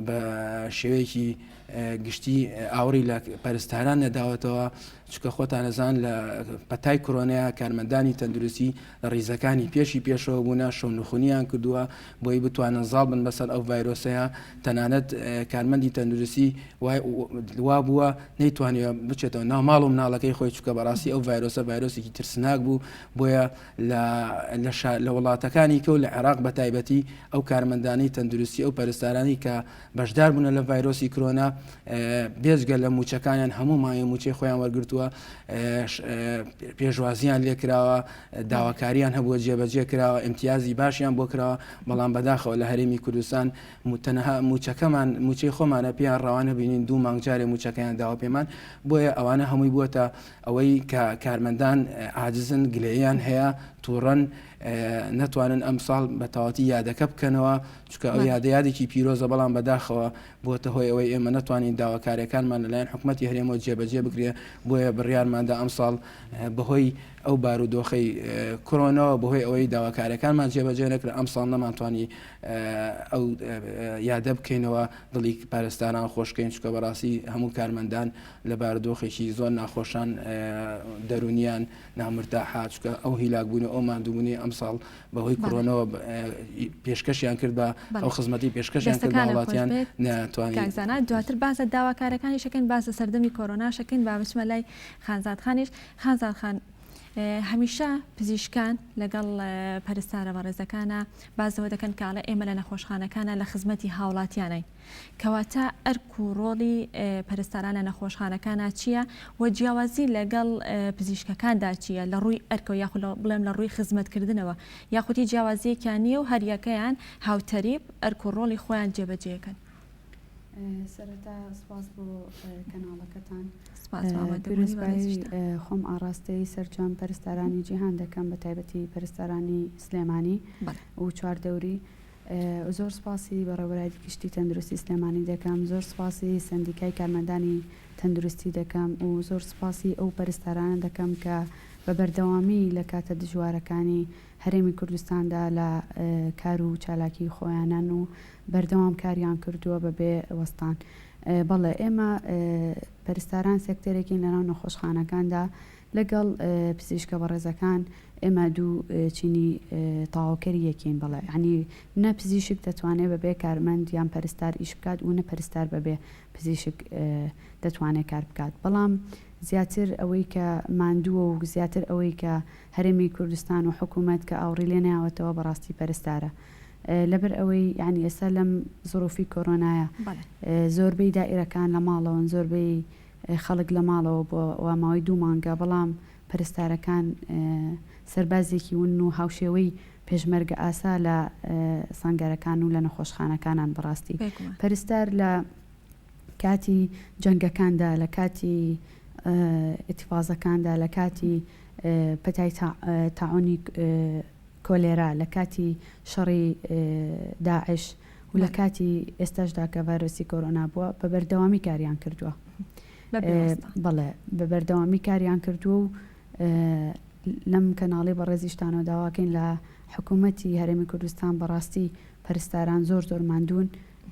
بە شێوەیەکی گشتی ئاوڕی لە پەرستاران نەداوەتەوە، چونکە خۆتان ئەزان لە پەتای کرۆنەیا کارمەندانی تەندروستی لە ڕیزەکانی پێشی پێشەوە بوونە، شەونخونیان کردووە بۆی بتوانن زاڵ بن بەسەر ئەو ڤایرۆسەیە، تەنانەت کارمەندی تەندروستی وا بووە نەیتوانیوە بچێتەوە ناو ماڵ و مناڵەکەی خۆی، چونکە بەڕاستی ئەو ڤایرۆسە ڤایرۆسێکی ترسناک بوو، بۆیە لە وڵاتەکانی کە و لە عێراق بە تایبەتی ئەو کارمەندانەی تەندروستی ئەو پەرستارانی کە بەشدار بوونە لە ڤایرۆسی کرۆنا بێجگە لە موچەکانیان هەموو مانگی موچەی خۆیان وەرگتووە پێشوازیان لێکراوە داواکاریان هەبووە جێبەجێ کراوە ئیمتیازی باشیان بۆ کراوە بەڵام بەداخەوە لە هەرێمی کوردستان تەنها موچەکەمان موچەی خۆمانە پێیان ڕەوانە بینین دوو مانگ جارێ موچەکەیان داوە پێمان بۆیە ئەوانە هەمووی بووەتە ئەوەی کە کارمەندان عاجزن گلەییان هەیە تووڕەن نەتوانن ئەمساڵ بە تەواتی یادەکە بکەنەوە چونکە ئەو یادە یادێکی پیرۆزە بەڵام بەداخەوە بۆتە هۆی ئەوەی ئێمە نەتوانین داواکاریەکانمان لەلایەن حکومەتی هەرێمەوە جێبەجێ بکرێ بۆیە بڕیارماندا ئەمساڵ بەهۆی ئەو بارودۆخەی کۆرۆنەوە بەهۆی ئەوەی داواکاریەکانمان جێبەجێ نەکرا ئەمساڵ نەمانتوانی ئەو یادە بکەینەوە دڵی پەرستاران خۆشکەین چونکە بەڕاستی هەموو کارمەندان لە بارودۆخێکی زۆر ناخۆشان دەرونیان نامرتاحە چونکە ئەو هیلاکبوون و ئەو ماندووبوونەی ئەمساڵ بەهۆی کۆرۆنەوە پێشکەشیان کرد بە ئەو خزمەتی پێشکەشیان کرد بە هاوڵاتیان نەیانتوانی. کاک زانا دواتر باس لە داواکارەکانیش ئەکەین باس لە سەردەمی کۆرۆناش ئەکەین با بچمە لای خانزاد خانیش خانزاد خان. هەمیشە پزیشکان لەگەڵ پەرستارە بەڕێزەکانە باس لەوە دەکەن کە ئەڵێ ئێمە لە نەخۆشخانەکانە لە خزمەتی هاوڵاتیانین کەواتە ئەرک و ڕۆڵی پەرستاران لە نەخۆشخانەکانا چییە و جیاوازی لەگەڵ پزیشکەکاندا چییە لە ڕووی ئەرکەوە یاخود بڵێم لە ڕووی خزمەتکردنەوە یاخود هیچ جیاوازییەکیان نییە و هەریەکەیان هاوتەریب ئەرک و ڕۆڵی خۆیان جێبەجێکەن؟ سەرەتا سوپاس بۆ کەناڵەکەتان. سوپاس بۆ ئامادەبوونی پیرۆزبایی بەڕێزیشتان. خۆم ئاڕاستەی سەرجەم پەرستارانی جیهان دەکەم بە تایبەتی پەرستارانی سلێمانی بەڵێ. و چواردەوری. زۆر سوپاسی بەڕێوەبەرایەتی گشتی تەندروستی سلێمانی دەکەم، زۆر سوپاسی سەندیکای کارمەندانی تەندروستی دەکەم و زۆر سوپاسی ئەو پەرستارانە دەکەم کە بە بەردەوامی لە کاتە دژوارەکانی هەرێمی کوردستاندا لە کار و چالاکی خۆیانن و بەردەوام کاریان کردووە بەبێ وەستان. بەڵێ ئێمە پەرستاران سێکتەرێکین لەناو نەخۆشخانەکاندا لەگەڵ پزیشکە بەڕێزەکان ئێمە دوو چینی تەواوکەری یەکین بەڵێ یانی نە پزیشک دەتوانێت بەبێ کارمەند یان پەرستار ئیش بکات و نە پەرستار بەبێ پزیشک دەتوانێت کار بکات بەڵام زیاتر ئەوەی کە ماندووە و زیاتر ئەوەی کە هەرێمی کوردستان و حکوومەت کە ئاوڕی لێ ناوەتەوە بەڕاستی پەرستارە لەبەر ئەوەی یانی ئێستا لەم زروفی کۆرۆنایە زۆربەی دائیرەکان لە ماڵەوەن زۆربەی خەڵک لە ماڵەوە بووە و ماوەی دوو مانگە، بەڵام پەرستارەکان سەربازێکی ونن و هاوشێوەی پێشمەرگە ئاسا لە سەنگەرەکان و لە نەخۆشخانەکانان بەڕاستی پەرستار لە کاتی جەنگەکاندا لە کاتی ئیتفازەکاندا لە کاتی پەتای تاعونی کۆلێرا لە کاتی شەڕی داعش و لە کاتی ئێستاشدا کە ڤایرۆسی کۆرۆنا بووە بە بەردەوامی کاریان کردووە. بەڵێ بە بەردەوامی کاریان کردووە و لەم کەناڵی بەڕێزیشتانەوە داواکەین لە حکوومەتی هەرێمی کوردستان بەڕاستی پەرستاران زۆر زۆر ماندوون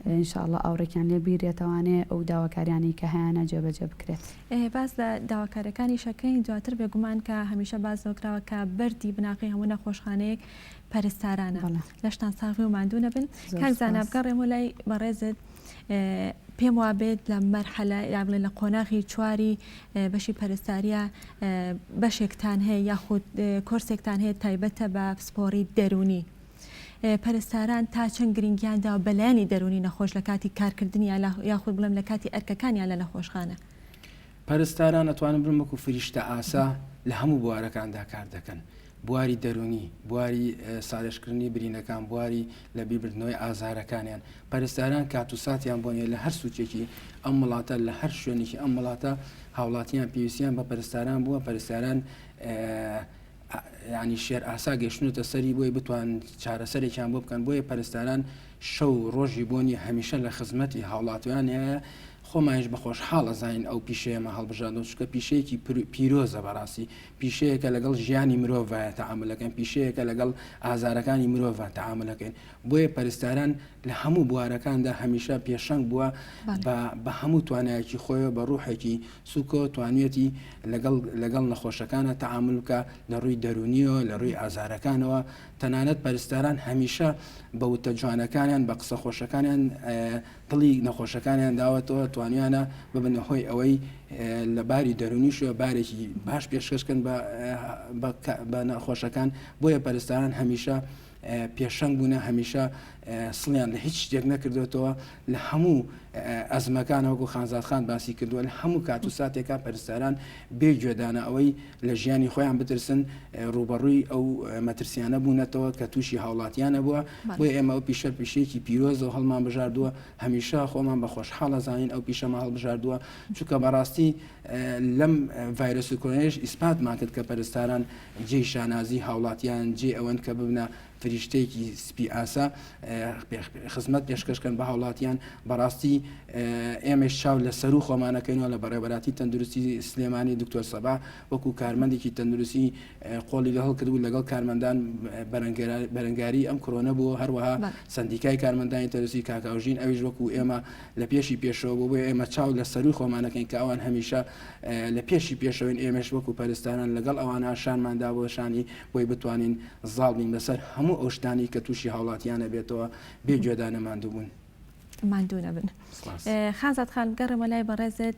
ان شاء اللە ئاوڕێکیان لێ بیرێتەوانێ ئەو داواکاریانەی کە هەیانە جێبەجێ بکرێت. باس لە داواکاریەکانیش ئەکەین دواتر بێگومان کە هەمیشە باس لەوە کراوە کە بەردی بناغەی هەموو نەخۆشخانەیەک پەرستارانە. لەشتان ساغ و ماندوو نەبن. کاک زانا بگەڕێمەوە لای بەڕێزت پێم وابێت لە مەرحەلە یا بڵێن لە قۆناغی چواری بەشی پەرستاریە بەشێکتان هەیە یاخود کۆرسێکتان هەیە تایبەتە بە پسپۆڕی دەروونی. پەرستاران تا چەند گرنگیان داوە بە لایەنی دەروونی نەخۆش لە کاتی کارکردنیان یاخود بڵێم لە کاتی ئەرکەکانیان لە نەخۆشخانە؟ پەرستاران ئەتوانم بڵێم وەکو فریشتە ئاسا لە هەموو بوارەکاندا کار دەکەن بواری دەروونی بواری سارێژکردنی برینەکان بواری لە بیربردنەوەی ئازارەکانیان پەرستاران کات و ساتیان بۆ نیە لە هەر سوچێکی ئەم وڵاتە لە هەر شوێنێکی ئەم وڵاتە هاوڵاتیان پێویستیان بە پەرستاران بووە پەرستاران یانی شێر ئاسا گەشتونەتە سەری بۆی بتوان چارەسەرێکیان بۆ بکەن بۆیە پەرستاران شەو ڕۆژی بۆ نیە هەمیشە لە خزمەتی هاوڵاتیان هەیە خۆمانیش بە خۆشحاڵ ئەزانین ئەو پیشەیەمە هەڵبژاردەوە چونکە پیشەیەکی پیرۆزە بەڕاستی پیشەیەکە لەگەڵ ژیانی مرۆڤایە تەعاملەکەن پیشەیەکە لەگەڵ ئازارەکانی مرۆڤ تەعاملەکەین بۆیە پەرستاران لە هەموو بوارەکاندا هەمیشە پێشەنگ بووە بە هەموو توانایەکی خۆیەوە بە ڕوحێکی سوکەوە توانیویەتی لەگەڵ لەگەڵ نەخۆشەکانە تەعامول بکا لە ڕووی دەروونیەوە لە ڕووی ئازارەکانەوە تەنانەت پەرستاران هەمیشە بە وتە جوانەکانیان بە قسە خۆشەکانیان دڵی نەخۆشەکانیان داوەتەوە توانیانە ببنە هۆی ئەوەی لە باری دەروونیشەوە بارێکی باش پێشکەشکەن بە نەخۆشەکان بۆیە پەرستاران هەمیشە پێشەنگ بوونە هەمیشە سڵیان لە هیچ شتێک نەکردوێتەوە لە هەموو ئەزمەکان وەکو خانزاد خان باسی کردووە لە هەموو کات و ساتێکا پەرستاران بێ گوێدانە ئەوەی لە ژیانی خۆیان بترسن ڕووبەڕووی ئەو مەترسیانە بوونەتەوە کە تووشی هاوڵاتیانە بووە بۆیە ئێمە ئەو پیشە پیشەیەکی پیرۆزە و هەڵمان بژاردووە هەمیشە خۆمان بە خۆشحاڵ ئەزانین ئەو پیشەمە هەڵبژاردووە چونکە بەڕاستی لەم ڤایرۆس و کۆرۆنایش ئیسپاتمان کرد کە پەرستاران جێی شانازی هاوڵاتیان جێی ئەوەن کە ببنە فریشتەیەکی سپی ئاسا خزمەت پێشکەش کەن بە هاوڵاتیان بەڕاستی ئێمەش چاو لە سەرو خۆمانەکەینەوە لە بەڕێوەبەراتی تەندروستی سلێمانی دکتۆر سەبا وەکو کارمەندێکی تەندروستی قۆڵی لە هەڵکردبوو لەگەڵ کارمەندان بەرەنگاری ئەم کرۆنە بوو هەروەها سندیکای کارمەندانی تەندروستی کاکاوژین ئەویش وەکو ئێمە لە پێشی پێشەوە بۆ بۆیە ئێمە چاو لە سەروی خۆمانەکەین کە ئەوان هەمیشە لە پێشی پێشەوەین ئێمەش وەکو پەرستاران لەگەڵ ئەوانە شانمان دابووە شانی بۆی بتوانین زاڵ بین بەسەر هەموو ئەو شتانەی کە تووشی هاوڵاتیان ئەبێتەوە بێ گوێدانە ماندوو بوون. ماندوو نەبن. سپاس. خانزاد خان بگەڕێمەوە لای بەڕێزت.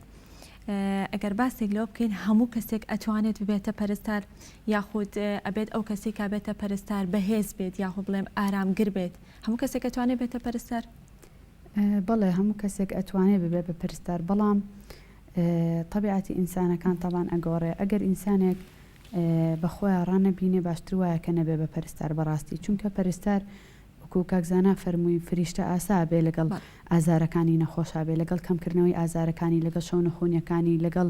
ئەگەر باسێک لەوە بکەین هەموو کەسێک ئەتوانێت ببێتە پەرستار یاخود ئەبێت ئەو کەسێک کا بێتە پەرستار بەهێز بێت یاخود بڵێم ئارامگر بێت هەموو کەسێک ئەتوانێت بێتە پەرستار؟ بەڵێ هەموو کەسێک ئەتوانێت ببێ بە پەرستار بەڵام تەبیعەتی ئینسانەکان تەبان ئەگۆڕێ ئەگەر ئینسانێک بە خۆیا ڕانەبینێ باشتر وایە کە نەبێ بە پەرستار بەڕاستی چونکە پەرستار وەکو کاک زانا فەرمووی فریشتە ئاسا بێ لەگەڵ ئازارەکانی نەخۆشا بێ لەگەڵ کەمکردنەوەی ئازارەکانی لەگەڵ شەونخونیەکانی لەگەڵ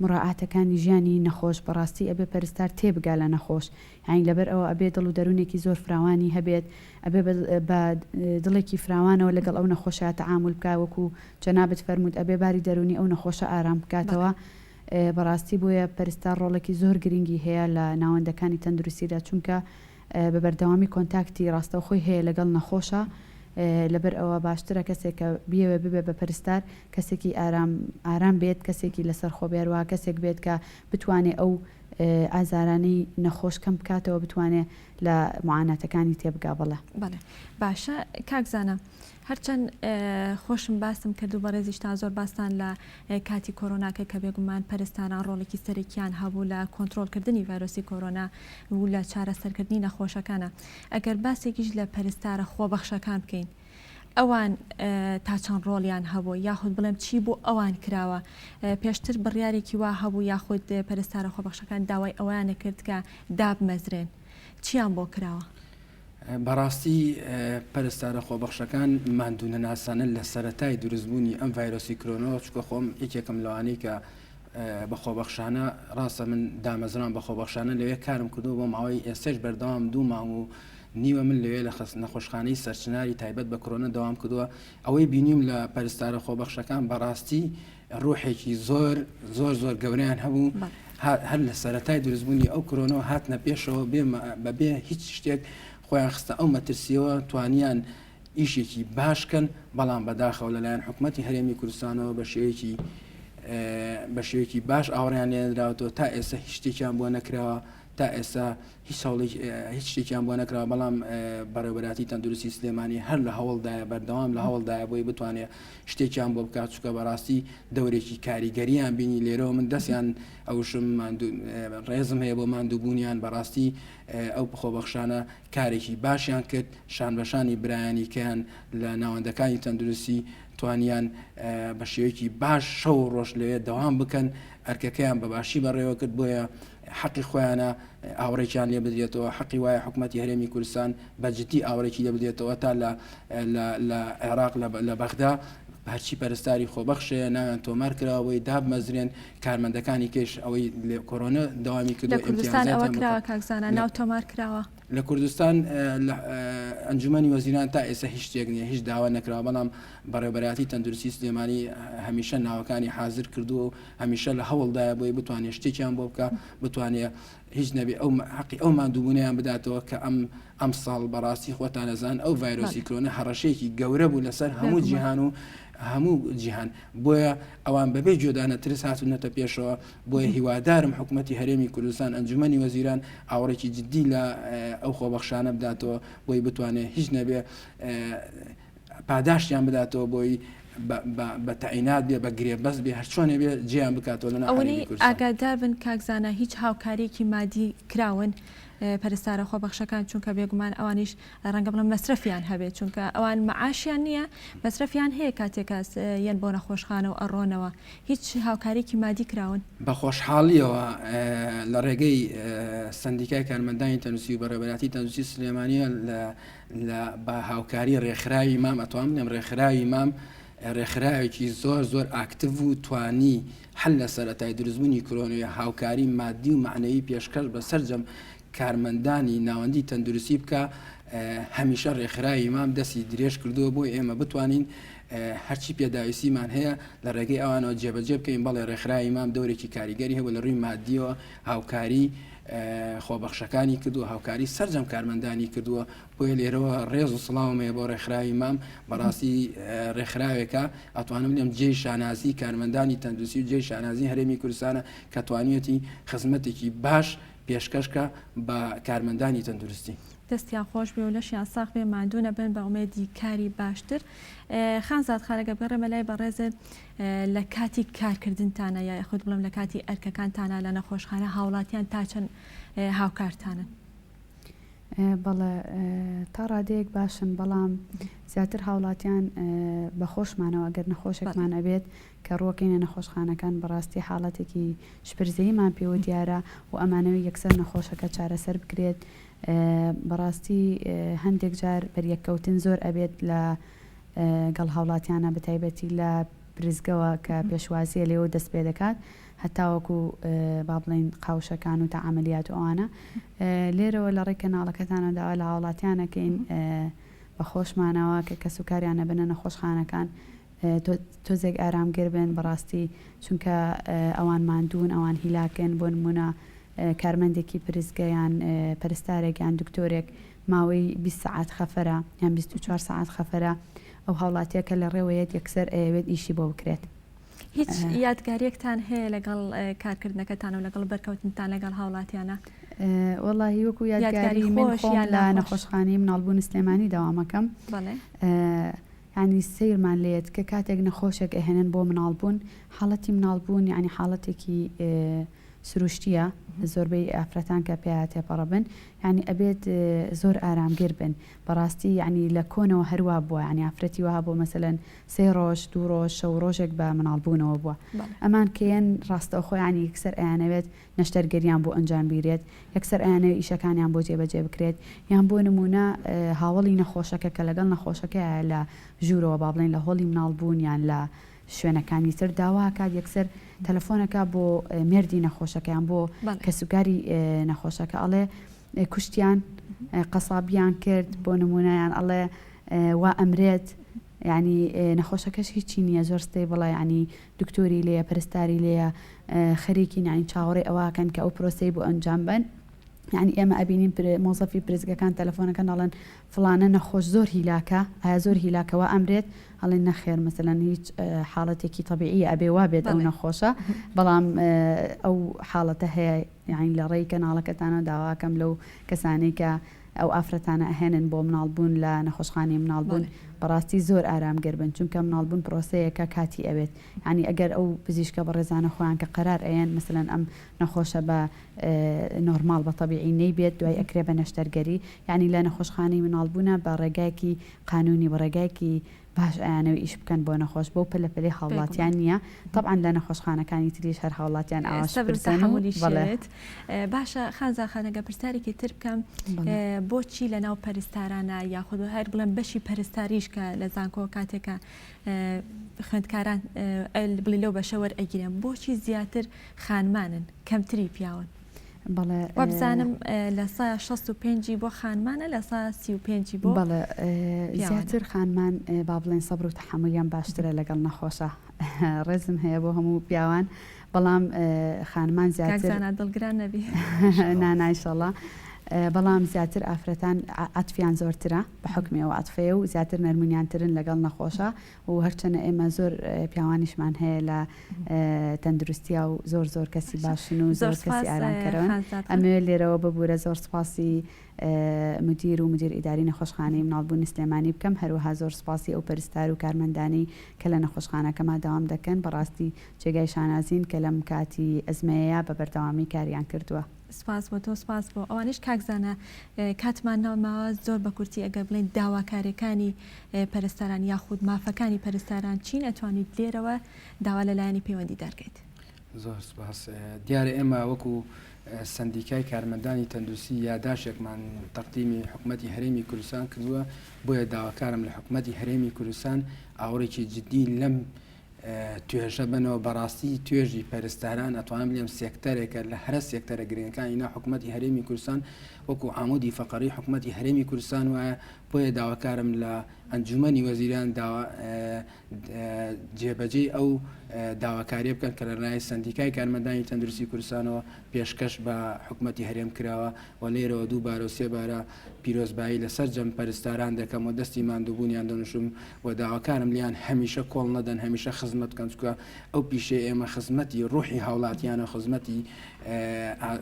مڕاعاتەکانی ژیانی نەخۆش بەڕاستی ئەبێ پەرستار تێبگا لە نەخۆش یانی لەبەر ئەوە ئەبێ دڵ و دەروونێکی زۆر فراوانی هەبێت ئەبێ بە دڵێکی فراوانەوە لەگەڵ ئەو نەخۆشە تەعامول بکا وەکو جەنابت فەرمووت ئەبێ باری دەروونی ئەو نەخۆشە ئارام بکاتەوە بەڕاستی بۆیە پەرستار ڕۆڵێکی زۆر گرنگی هەیە لە ناوەندەکانی تەندروستیدا چونکە بە بەردەوامی کۆنتاکتی ڕاستەوخۆی هەیە لەگەڵ نەخۆشە لەبەر ئەوە باشترە کەسێک کە بیەوێ ببێ بە پەرستار کەسێکی ئارام ئارام بێت کەسێکی لەسەرخۆ بێ هەروەها کەسێک بێت کە بتوانێ ئەو ئازارانەی نەخۆش کەم بکاتەوە بتوانێ لە معاناتەکانی تێبگا بەڵێ. بەڵێ باشە کاک زانا هەرچەند خۆشم باسم کرد و بەڕێزیشتان زۆر باستان لە کاتی کۆرۆنا کرد کە بێگومان پەرستاران ڕۆڵێکی سەرەکیان هەبوو لە کۆنترۆڵکردنی ڤایرۆسی کۆرۆنا و لە چارەسەرکردنی نەخۆشەکانە ئەگەر باسێکیش لە پەرستارە خۆبەخشەکان بکەین ئەوان تا چەند ڕۆڵیان هەبوو یاخود بڵێم چی بۆ ئەوان کراوە پێشتر بڕیارێکی وا هەبوو یاخود پەرستارە خۆبەخشەکان داوای ئەویانە کرد کە دابمەزرێن چیان بۆ کراوە؟ بەڕاستی پەرستارە خۆبەخشەکان ماندوونەناسانە لە سەرەتای دروستبوونی ئەم ڤایرۆسی کرۆنەوە چکە خۆم یەکێکم لەوانەی کە بە خۆبەخشانە ڕاستە من دامەزران بە خۆبەخشانە لەوێ کارم کردو بۆ ماوەی ئێستش بەردەوام دوو مانگ و نیوە من لەوێ لە خست نەخۆشخانەی سەرچناری تایبەت بە کرۆنە دەوام کردووە ئەوەی بینیم لە پەرستارە خۆبەخشەکان بەڕاستی ڕوحێکی زۆر زۆر زۆر گەورەیان هەبوو هەر لە سەرەتای دروستبوونی ئەو کرۆنەوە هاتنە پێشەوە بێ بەبێ هیچ شتێک خۆیان خستە ئەو مەترسیەوە توانیان ئیشێکی باشکەن بەڵام بەداخەوە لەلایەن حکوومەتتی هەرێمی کوردستانەوە بە شێوەیەکی بە شێوەیەکی باش ئاوڕیان لێنراوەتەوە تا ئێستا هیچ شتێکیان بۆ نەکراوە تا ئێستا هیچ هەوڵێک هیچ شتێکیان بۆ نەکراوە بەڵام بەڕێوەبەراتی تەندروستی سلێمانی هەر لە هەوڵدایە بەردەوام لە هەوڵدایە بۆی بتوانێت شتێکیان بۆ بکات چکە بەڕاستی دەورێکی کاریگەریان بینی لێرەوە من دەستیان ئەوشم ڕێزم هەیە بۆ ماندووبوونیان بەڕاستی ئەو خۆبەخشانە کارێکی باشیان کرد شان بەشانی برایانیکەیان لە ناوەندەکانی تەندروستی توانیان بە شێوەیەکی باش شەو و ڕۆژ لەوێ دەوام بکەن ئەرکەکەیان بە باشی بەڕێوە کرد بۆیە حەقی خۆیانە ئاوڕێکیان لێ بدرێتەوە حەقی وایە حکوومەتی هەرێمی کوردستان بە جدی ئاوڕێکی لێ بدرێتەوە تا لە لە عێراق لە بەغدا هەرچی پەرستاری خۆبەخشەیە ناویان تۆمار کراوە بۆی دابمەزرێن کارمەندەکانی کەش ئەوەی لە کۆرۆنا دەوامی کردو لە کوردستان ئەوە کراوە کاک زانا ناو تۆمار کراوە؟ لە کوردستان لە ئەنجومەنی وەزیران تا ئێستا هیچ شتێک نییە هیچ داوا نەکراوە بەڵام بەڕێوەبەرایەتی تەندروستی سلێمانی هەمیشە ناوەکانی حازر کردووە و هەمیشە لە هەوڵدایە بۆی بتوانێت شتێکیان بۆ بکە بتوانێت هیچ نەبێ ئەو حەقی ئەو ماندووبوونیان بداتەوە کە ئەم ئەم ساڵ بەڕاستی خۆتان ئەزان ئەو ڤایرۆسی کرۆنە هەڕەشەیەکی گەورە بوو لەسەر هەموو جیهان و هەموو جیهان بۆیە ئەوان بەبێ گوێدانە ترس هاتوونەتە پێشەوە بۆیە هیوادارم حکوومەتی هەرێمی کوردستان ئەنجومەنی وەزیران ئاوڕێکی جددی لە ئەو خۆبەخشانە بداتەوە بۆی بتوانێت هیچ نەبێ پاداشتیان بداتەوە بۆی بە تەعینات بێ بە گرێبەست بێ هەرچۆنێ بێ جێیان بکاتەوە لە ناو هەرێمی ئەوەی کوردستان. ئاگادار بن کاک زانا هیچ هاوکاریەکی مادی کراون پەرستارە خۆبەخشەکان چونکە بێگومان ئەوانیش ڕەنگە بڵێم مەسرەفیان هەبێت چونکە ئەوان مەعاشیان نییە مەسرەفیان هەیە کاتێک یەن بۆ نەخۆشخانە و ئەڕۆنەوە هیچ هاوکاریەکی مادی کراون؟ بە خۆشحاڵیەوە لە ڕێگەی سەندیکای کارمەندانی تەندروستی و بەڕێوەبەرایەتی تەندروستی سلێمانیە لە لە بە هاوکاری ڕێکخراوی مام ئەتوانم بڵێم ڕێکخراوی مام ڕێکخراوێکی زۆر زۆر ئاکتیڤ و توانی هەر لە سەرەتای دروستبوونی کرۆنەوە هاوکاری مادی و مەعنەوی پێشکەش بە سەرجەم کارمەندانی ناوەندی تەندروستی بکا هەمیشە ڕێکخراوی مام دەستی درێژ کردووە بۆ ئێمە بتوانین هەرچی پێداویستیمان هەیە لە ڕێگەی ئەوانەوە جێبەجێ بکەین بەڵێ ڕێکخراوی مام دەورێکی کاریگەری هەبوو لە ڕووی مادیەوە هاوکاری خۆبەخشەکانی کردووە، هاوکاری سەرجەم کارمەندانی کردووە، بۆیە لێرەوە ڕێز و سڵاوم هەیە بۆ ڕێکخراوی مام، بەڕاستی ڕێکخراوێکە ئەتوانم بڵێم جێی شانازی کارمەندانی تەندروستی و جێی شانازی هەرێمی کوردستانە کە توانیویەتی خزمەتێکی باش پێشکەش کە بە کارمەندانی تەندروستی. دەستیان خۆش بێ و لەشیان ساغ بێ ماندوو نەبن بە ئومێدی کاری باشتر. خانزاد خان ئەگەر بگەڕێمە لای بەڕێزت لە کاتی کارکردنتانە یا یاخود بڵێم لە کاتی ئەرکەکانتانە لە نەخۆشخانە هاوڵاتیان تا چەند هاوکارتانن؟ بەڵێ تا ڕادەیەک باشن بەڵام زیاتر هاوڵاتیان بە خۆشمانەوە ئەگەر نەخۆشێکمان ئەبێت کە ڕووەکەینە نەخۆشخانەکان بەڕاستی حاڵەتێکی شپرزەییمان پێوە دیارە و ئەمانەوێت یەکسەر نەخۆشەکە چارەسەر بکرێت بەڕاستی هەندێک جار بەریەککەوتن زۆر ئەبێت لە گەڵ هاوڵاتیانە بەتایبەتی لە پرسگەوە کە پێشوازیە لێوە دەست پێ دەکات هەتاوەکو با بڵێین قاوشەکان و تا عەمەلیات و ئەوانە لێرەوە لە ڕێی کەناڵەکەتانەوە داوا لە هاوڵاتیان ئەکەین بە خۆشمانەوە کە کەس و کاریان ئەبەنە نەخۆشخانەکان تۆزێک ئارامگر بن بەڕاستی چونکە ئەوان ماندوون ئەوان هیلاکن بۆ نمونە کارمەندێکی پرسگە یان پەرستارێک یان دکتۆرێک ماوەی 20 سەعات خەفەرە یان 24 سەعات خەفەرە ئەو هاوڵاتیە کە لە ڕێوەیەت یەکسەر ئەیەوێت ئیشی بۆ بکرێت. هیچ یادگاریەکتان هەیە لەگەڵ کارکردنەکەتان و لەگەڵ بەرکەوتنتان لەگەڵ هاوڵاتیانە؟ وەڵاهی وەکو یادگاری من خۆم لە نەخۆشخانەی مناڵبوون سلێمانی دەوامەکەم یعنی سەیرمان لێت کە کاتێک نەخۆشێک ئەهێنن بۆ مناڵبوون حاڵەتی مناڵبوون یعنی حاڵەتێکی سروشتیە زۆربەی ئافرەتان کە پیا تێپەڕە بن یعنی ئەبێت زۆر ئارامگر بن بەڕاستی یعنی لە کۆنەوە هەروا بووە یعنی ئافرەتی وها بۆ مەسەلەن سێ ڕۆژ دوو ڕۆژ شەو ڕۆژێک بە مناڵ بوونەوە بووە ئەمان کە یەن ڕاستەوخۆ یانی یەکسەر ئەیانەوێت نەشتەرگەریان بۆ ئەنجام بیرێت یەکسەر ئەیانەوێت ئیشەکانیان بۆ جێبەجێ بکرێت یان بۆ نموونە هاوەڵی نەخۆشەکە کە لەگەڵ نەخۆشەکەیە لە ژوورەوە با بڵێین لە هۆڵی مناڵ بوون یان لە شوێنەکانی تر داوا ئەکات یەکسەر تەلەفۆنەکە بۆ مێردی نەخۆشەکە یان بۆ کەسوکاری نەخۆشەکە ئەڵێ کوشتیان قەسابیان کرد بۆ نموونە یان ئەڵێ وا ئەمرێت یانی نەخۆشەکەش هیچی نییە زۆر stable ە یانی دکتۆری لێیە پەرستاری لێیە خەریکین یانی چاوەڕێی ئەوەکەن کە ئەو پرۆسەی بۆ ئەنجام بەن یانی ئێمە ئەبینین مۆزەفی پرسگەکان تەلەفۆنەکەن ئەڵێن فڵانە نەخۆش زۆر هیلاکە ئایا زۆر هیلاکە وا ئەمرێت ئەڵێن نەخێر مەسەلەن هیچ حاڵەتێکی تەبیعیە ئەبێ وا بێت ئەو نەخۆشە بەڵام ئەو حاڵەتە هەیە یانی لە ڕێی کەناڵەکەتانەوە داواکەم لەو کەسانەی کە ئەو ئافرەتانە ئەهێنن بۆ مناڵ بوون لە نەخۆشخانەی مناڵ بوون بەڕاستی زۆر ئارامگر بن چونکە مناڵ بوون پرۆسەیەکە کاتی ئەوێت یانی ئەگەر ئەو پزیشکە بەڕێزانە خۆیان کە قەرار ئەیەن مەسەلەن ئەم نەخۆشە بە نۆرماڵ بە تەبیعی نەیبێت دوای ئەکرێ بە نەشتەرگەری یانی لە نەخۆشخانەی مناڵ بوونە بە ڕێگایەکی قانونی بە ڕێگایەکی باش ئەیانەوێ ئیش بکەن بۆ نەخۆش بەو پەلە پەلەی هاوڵاتیان نیە تەبعەن لە نەخۆشخانەکانی تریش هەر هاوڵاتیان ئاوا سەبر و شپرزەن و تەحەمولیش بەڵێ. شێت باشە خانزا خان ئەگەر پرسیارێکی تر بکەم بەڵێ. بۆچی لە ناو پەرستارانە یاخود هەر بڵێم بەشی پەرستاریش کە لە زانکۆ کاتێکە خوێندکاران بڵێ لەو بەشە وەرئەگیرێن بۆچی زیاتر خانمانن کەمتری پیاون؟ بەڵێ وابزانم لە سا 65 ی بۆ خانمانە لە سا 35 ی بۆ بەڵێ زیاتر خانمان با بڵێن سەبر و تەحەمولیان باشترە لەگەڵ نەخۆشە ڕێزم هەیە بۆ هەموو پیاوان بەڵام خانمان زیاتر دڵگران نەبی نا نا ئیشەڵا بەڵام زیاتر ئافرەتان عەتفیان زۆرترە بە حوکمی ئەو عەتفەیە و زیاتر نەرمونیانترن لەگەڵ نەخۆشە و هەرچەنە ئێمە زۆر پیاوانیشمان هەیە لە تەندروستیا و زۆر زۆر کەسی باشن و زۆر کەسی ئارامکەرەوەن ئەمەوێت لێرەوە ببورە زۆر سپاسی مدیر و مدیر ئیداری نەخۆشخانەی مناڵبوونی سلێمانی بکەم هەروەها زۆر سپاسی ئەو پەرستار و کارمەندانی کە لە نەخۆشخانەکەما دەوام دەکەن بەڕاستی جێگای شانازین کە لەم کاتی ئەزمەیەیا بە بەردەوامی کاریان کردووە. سپاس بۆ تۆ سپاس بۆ ئەوانیش کاک زانا کاتمان نەماوە زۆر بە کورتی ئەگەر بڵێین داواکاریەکانی پەرستاران یاخود مافەکانی پەرستاران چین ئەتوانیت لێرەوە داوا لە لایەنی پەیوەندیدار کەیت. زۆر سپاس. دیارە ئێمە وەکو سەندیکای کارمەندانی تەندروستی یاداشێکمان تەقدیمی حکومەتی هەرێمی کوردستان کردووە، بۆیە داواکارم لە حکومەتی هەرێمی کوردستان ئاوڕێکی جدی لەم توێژە بەنەوە بەڕاستی توێژی پەرستاران ئەتوانم بلێم سێکتەرێکە لە هەرە سێکتەرە گرنگەکانی ناو حکومەتی هەرێمی کوردستان وەکو عامودی فەقەری حکومەتی هەرێمی کوردستان وایە. بۆیە داواکارم لە ئەنجومەنی وەزیران داوا جێبەجێی ئەو داواکاریە بکەن کە لەلایەن سەندیکای کارمەندانی تەندروستی کوردستانەوە پێشکەش بە حکومەتی هەرێم کراوە و لێرەوە دووبارە و سێبارە پیرۆزبایی لە سەرجەم پەرستاران دەکەم و دەستی ماندووبوونیان دەنووشم و داواکارم لێیان هەمیشە کۆڵ نەدەن هەمیشە خزمەت بکەن چونکە ئەو پیشەی ئێمە خزمەتی ڕوحی هاوڵاتیانە خزمەتی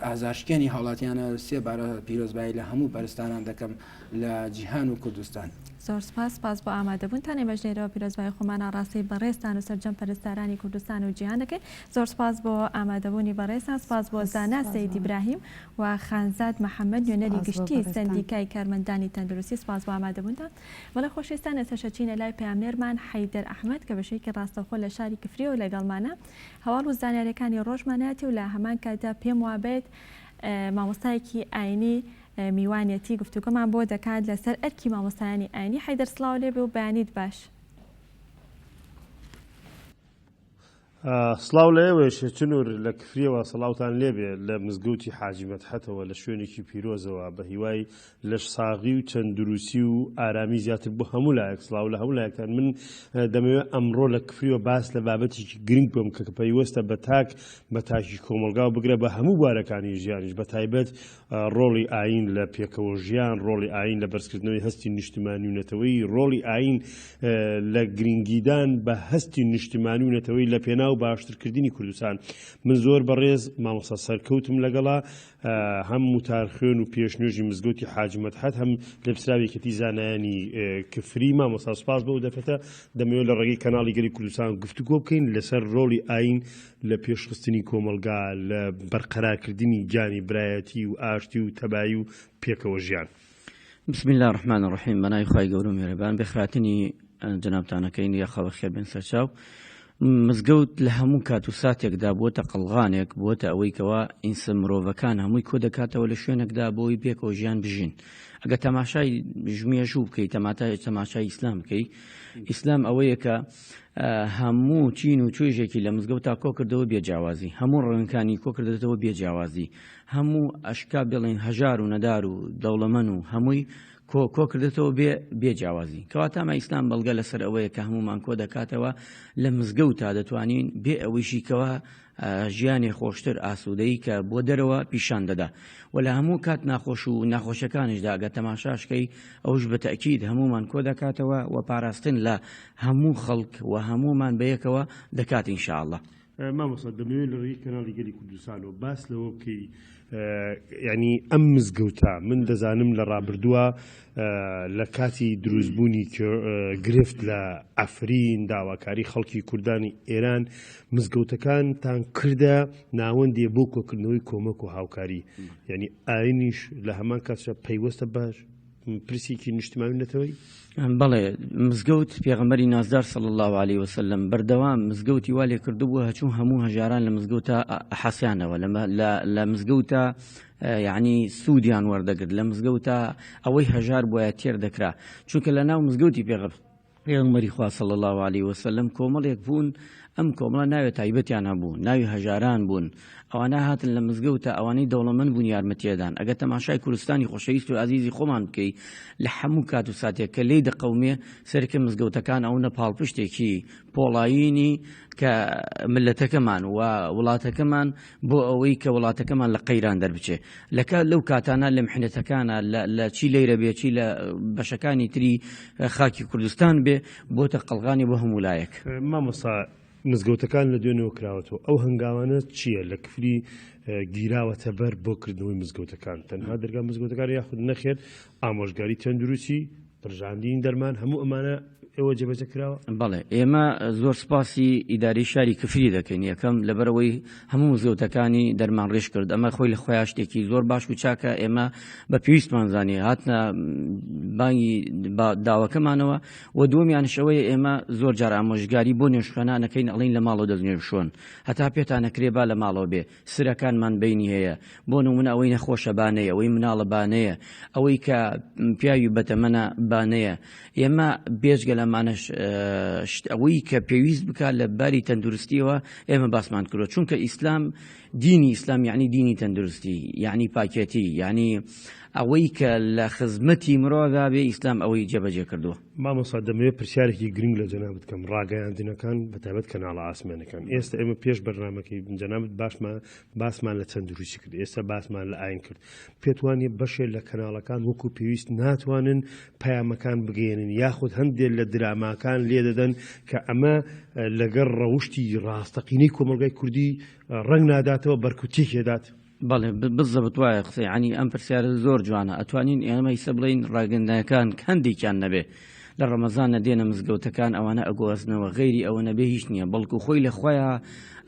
ئازارشکێنی هاوڵاتیانە سێبارە پیرۆزبایی لە هەموو پەرستاران دەکەم لە جیهان و کوردستان. زۆر سوپاس، سوپاس بۆ ئامادەبوونتان، ئێمەش لێرەوە پیرۆزبایی خۆمان ئاڕاستەی بەڕێزتان و سەرجەم پەرستارانی کوردستان و جیهان دەکەین. زۆر سوپاس بۆ ئامادەبوونی بەڕێزتان، سوپاس بۆ زانا سەید ئیبراهیم و خانزاد محەمەد نوێنەری گشتی سەندیکای کارمەندانی تەندروستی، سوپاس بۆ ئامادەبوونتان. بەڵێ خۆشەویستان ئێستاش ئەچینە لای پەیامنێرمان حەیدەر ئەحمەد کە بە شێوەیەکی ڕاستەوخۆ لە شاری کفریەوە لەگەڵمانە هەواڵ و زانیاریەکانی ڕۆژمانایەتی و لە هەمان کاتدا پێم وابێت مامۆستایەکی ئاینی میوانیەتی گفتوگۆمان بۆ دەکات لەسەر ئەرکی مامۆستایانی ئاینی حەیدەر سڵاو لێبێ و بەیانیت باش. سڵاو لە ئێوەیش چنور لە کفریەوە سڵاوتان لێبێ لە مزگەوتی حاجی مەدحەتەوە لە شوێنێکی پیرۆزەوە بە هیوای لەش ساغی و تەندروسی و ئارامی زیاتر بۆ هەموو لایەک سڵاو لە هەموو لایەکتان من دەمەوێت ئەمڕۆ لە کفریەوە باس لە بابەتێکی گرنگ بکەم کە پەیوەستە بە تاک بە تاکی کۆمەڵگا و بگرە بە هەموو بوارەکانی ژیانیش بە تایبەت ڕۆڵی ئایین لە پێکەوەژیان، ڕۆڵی ئایین لە بەرزکردنەوەی هەستی نیشتمانی و نەتەوەیی، ڕۆڵی ئایین لە گرنگیدان بە هەستی نیشتمانی و نەتەوەیی لە پێناو باشترکردنی کوردستان. من زۆر بەڕێز مامۆستا سەرکەوتم لەگەڵا هەم وتارخوێن و پێشنوێژی مزگەوتی حاجی مەدحەت هەم لێپرسراوی یەکێتی زانایانی کفری. مامۆستا سوپاس بۆ ئەو دەرفەتە. دەمەوێت لە ڕێگەی کەناڵی گەلی کوردستان گفتوگۆ بکەین لەسەر ڕۆڵی ئایین لە پێشخستنی کۆمەڵگا، لە بەرقەرارکردنی گیانی برایەتی و ئاشتی و تەبایی و پێکەوە ژیان. بسم اللە الرحمن الرحیم بەناوی خوای گەورە و میهرەبان بێخراتنی جەنابتان ئەکەین یاخوا بەخێر بێن سەرچاو مزگەوت لە هەموو کات و ساتێکدا بووەتە قەڵغانێک بووەتە ئەوەی کەوا ئینسە مرۆڤەکان هەمووی کۆ دەکاتەوە لە شوێنێکدا بۆی پێکەوە ژیان بژین ئەگە تەماشای مێژوو بکەی تەماتای تەماشای ئیسلام بکەی ئیسلام ئەوەیە کە هەموو چین و توێژێکی لە مزگەوتا کۆکردەوە بێ جیاوازی، هەموو ڕەنگەکانی کۆکردەتەوە بێ جیاوازی، هەموو ئەشکا بڵێن هەژار و نەدار و دەوڵەمەن و هەمووی کۆ کۆکردێتەوە بێ بێ جیاوازی. کەواتە ئەمە ئیسلام بەڵگە لەسەر ئەوەیە کە هەموومان کۆ دەکاتەوە لە مزگەوتا دەتوانین بێ ئەوەیشی کەوا ژیانی خۆشتر ئاسوودەیی کە بۆ دەرەوە پیشان دەدا و لە هەموو کات ناخۆش و ناخۆشەکانیشدا ئەگەر تەماشاش کەی ئەوش بە تەئکید هەموومان کۆ دەکاتەوە و پاراستن لە هەموو خەڵک و هەموومان بەیەکەوە دەکات ان شاء اللە. مامۆستا دەمەوێت لە ڕێگەی کەناڵی گەلی کوردستانەوە باس لەوە بکەی یعنی ئەم مزگەوتە من دەزانم لە ڕابردووە لە کاتی دروستبوونی گرفت لە عەفرین داواکاری خەڵکی کوردانی ئێران مزگەوتەکانتان کردە ناوەندێ بۆ کۆکردنەوەی کۆمەک و هاوکاری یعنی ئاینیش لە هەمان کاتشە پەیوەستە بە پرسێکی نیشتمانی نەتەوەی؟ بەڵێ مزگەوت پێغەمبەری نازدار صلی الله علیه وسلم بەردەوام مزگەوتی وا لێ کردبوو هەچوو هەموو هەژاران لە مزگەوتە حەسیانەوە لە مزگەوتە یعنی سوودیان وەردەگرت لە مزگەوتە ئەوەی هەژار بۆیە تێر دەکرا چونکە لە ناو مزگەوتی پێغەمبەر پێغەمبەری خوا صلی اللە علیە وسلم کۆمەڵێک بوون ئەم کۆمەڵە ناوێ تایبەتیان هەبوو ناوی هەژاران بوون ئەوانە هاتن لە مزگەوتە ئەوانەی دەوڵەمەند بوون یارمەتیەدان ئەگەر تەماشای کوردستانی خۆشەویست و ئازیزی خۆمان بکەی لە هەموو کات و ساتێک کە لێی دەقەومێ سەرکە مزگەوتەکان ئەونە پاڵپشتێکی پۆڵایینی کە ملەتەکەمان و وڵاتەکەمان بۆ ئەوەی کە وڵاتەکەمان لە قەیران دەربچێ لەکە لەو کاتانە لە محنەتەکانە لە چی لەیرە بێ چی لە بەشەکانی تری خاکی کوردستان بێ بۆتە قەڵغانی بۆ هەموو لایەک. مامۆستا مزگەوتەکان لە دوێنێوە کراوەتەوە ئەو هەنگاوانە چییە لە کفری گیراوەتە بەر بۆ کردنەوەی مزگەوتەکان تەنها دەرگا مزگەوتەکان یاخود نەخێر ئامۆژگاری تەندروستی پرژاندنی دەرمان هەموو ئەمانە ئێوە جێبەجێ کراوە؟ بەڵێ ئێمە زۆر سپاسی ئیدارەی شاری کفری دەکەین یەکەم لەبەرئەوەی هەموو مزگەوتەکانی دەرمان ڕێژ کرد ئەمە خۆی لە خۆیان شتێکی زۆر باش و چاکە ئێمە بە پێویستمان زانی هاتنە بانگی داوەکەمانەوە و دووەمیانش ئەوەیە ئێمە زۆر جار ئامۆژگاری بۆ نوێژخوێنان ئەکەین ئەڵین لە ماڵەوە دەست نوێژ بشۆن هەتا پێتان نەکرێ با لە ماڵەوە بێ سرەکانمان بینی هەیە بۆ نمونە ئەوەی نەخۆشە با نەیە ئەوەی مناڵە با نەیە ئەوەی کە پیاوی بەتەمەنە با نەیە ئێمە بێجگە لەمانەش شت ئەوەی کە پێویست بکات لە باری تەندروستیەوە ئێمە باسمان کردوە چونکە ئیسلام دینی ئیسلام یعنی دینی تەندروستی یعنی پاکێتی یعنی. ئەوەی کە لە خزمەتی مرۆڤا بێ ئیسلام ئەوەی جێبەجێ کردووە. مامۆستا دەمەوێت پرسیارێکی گرنگ لە جەنابت بکەم، ڕاگەیاندنەکان بەتایبەت کەناڵە ئاسمانەکان ئێستا ئێمە پێش بەرنامەکەی جەنابت باشمان باسمان لە تەندروستی کرد ئێستا باسمان لە ئاین کرد پێت وانیە بەشێ لە کەناڵەکان وەکو پێویست ناتوانن پەیامەکان بگەیەنن یاخود هەندێک لە دراماکان لێدەدەن کە ئەمە لەگەڵ ڕەوشتی ڕاستەقینەی کۆمەڵگای کوردی ڕەنگ ناداتەوە بەرکو تێکێدات؟ بەڵێ بزەبت وایە قسەی عنی ئەم پرسیارە زۆر جوانە ئەتوانین ئێمە ئیسە بڵێین ڕاگەندنەکان هەندێکیان نەبێ لە ڕەمەزانە دێنە مزگەوتەکان ئەوانە ئەگوازنەوە غەیری ئەوە نەبێ هیچ نییە بەڵکو خۆی لە خۆیان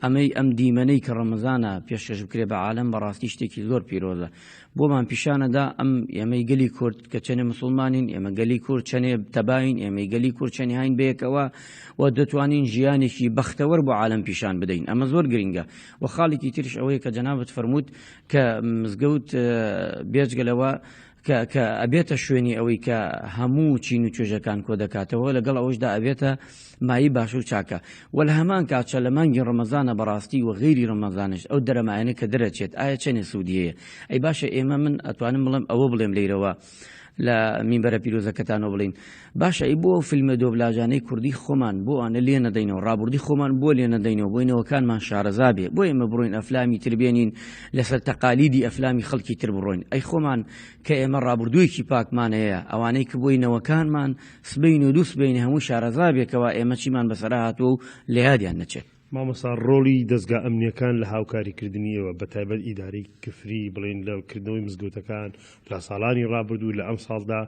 ئەمەی ئەم دیمەنەی کە ڕەمەزانە پێشکەش بکرێ بە عالەم بەڕاستی شتێکی زۆر پیرۆزە بۆمان پیشانەدا ئەم ئێمەی گەلی کورد کە چەنێ مسلمانین ئێمە گەلی کورد چەنێ تەباین ئێمەی گەلی کورد چەنێ هاین بەیەکەوە و دەتوانین ژیانێکی بەختەوەر بۆ عالەم پیشان بدەین ئەمە زۆر گرنگە و خاڵێکی تریش ئەوەیە کە جەنابت فەرمووت کە مزگەوت بێجگە لەوە کە کە ئەبێتە شوێنی ئەوەی کە هەموو چین و توێژەکان کۆ دەکاتەوە لەگەڵ ئەوەشدا ئەبێتە مایەی باش و چاکە و لە هەمان کاتشە لە مانگی ڕەمەزانە بەڕاستی و غەیری ڕەمەزانش ئەو دەرەمایانە کە دەرەچێت ئایا چەنێ سوودی هەیە ئەی باشە ئێمە من ئەتوانم بڵێم ئەوە بڵێم لەیرەوە لە مینبەرە پیرۆزەکەتانەوە بڵین باشە ئەی بۆ ئەو فیلمە دۆبلاژانەی کوردی خۆمان بۆ ئەوانە لێ نەدەینەوە ڕابوردی خۆمان بۆ لێ نەدەینەوە بۆی نەوەکانمان شارەزا بێ بۆ ئێمە بڕۆین ئەفلامی تر بێنین لەسەر تەقالیدی ئەفلامی خەڵکی تر بڕۆین ئەی خۆمان کە ئێمە ڕابردوویەکی پاکمان هەیە ئەوانەی کە بۆی نەوەکانمان سبەین و دوو سبەینێ هەموو شارەزا بێ کەوا ئێمە چیمان بەسەرا هاتووە و لە یادیان نەچێت. مامۆستا ڕۆڵی دەزگا ئەمنیەکان لە هاوکاری کردنی ئێوە بەتایبەت ئیدارەی کفری بڵێین لە کردنەوەی مزگەوتەکان لە ساڵانی ڕابردوو لە ئەمساڵدا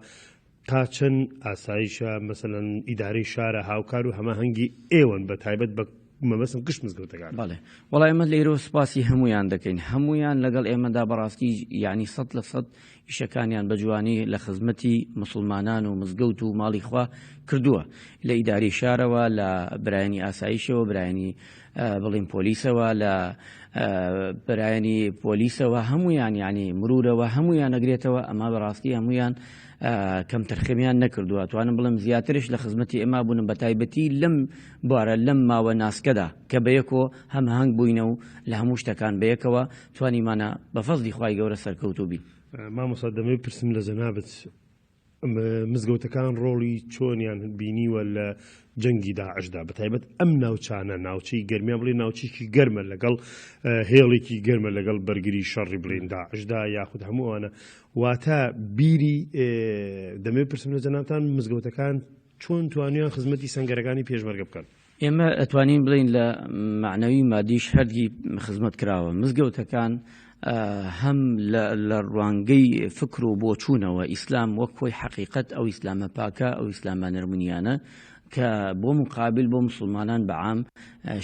تا چەند ئاسایشە مەسەلەن ئیدارەی شارە هاوکار و هەماهەنگی ئێوەن بە تایبەت بە مەبەستم گشت مزگەوتەکان؟ بەڵێ وەڵا ئێمە لێرەوە سوپاسی هەموویان دەکەین هەموویان لەگەڵ ئێمەدا بەڕاستی یعنی 100% ئیشەکانیان بە جوانی لە خزمەتی مسلمانان و مزگەوت و ماڵی خوا کردووە لە ئیداری شارەوە لە برایانی ئاسایشەوە برایانی بڵین پۆلیسەوە لە برایانی پۆلیسەوە هەمویان ینی مرورەوە هەمویان نەگرێتەوە ئەمە بەڕاستی هەمویان کەمتەرخەمیان نەکردووە، ئەتوانم بڵێم زیاترش لە خزمەتی ئێمە بوون بە تایبەتی لەم بوارە لەم ماوە ناسکەدا کە بەیەکۆ هەماهەنگ بووینە و لە هەموو شتەکان بەیەکەوە توانیمانە بە فەزلی خوای گەورە سەرکەوتوو بین. مامۆستا دەمەوێت پرسم لە جەنابت مزگەوتەکان ڕۆڵی چۆنیان بینیوە لە جەنگی داعشدا بەتایبەت ئەم ناوچانە ناوچەی گەرمیان بڵێ ناوچێکی گەرمە لەگەڵ هێڵێکی گەرمە لەگەڵ بەرگری شەڕی بڵێن داعشدا یاخود هەموو ئەوانە واتە بیری دەمەوێت پرسم لە جەنابتان مزگەوتەکان چۆن توانیان خزمەتی سەنگەرەکانی پێشمەرگە بکەن؟ ئێمە ئەتوانین بڵێین لە مەعنەوی مادیش هەردی خزمەت کراوە مزگەوتەکان هەم لە ڕوانگەی فکر و بۆچوونەوە ئیسلام وەک خۆی حەقیقەت ئەو ئیسلامە پاکە ئەو ئیسلامە نەرمونیانە کە بۆ مقابل بۆ مسلمانان بە عام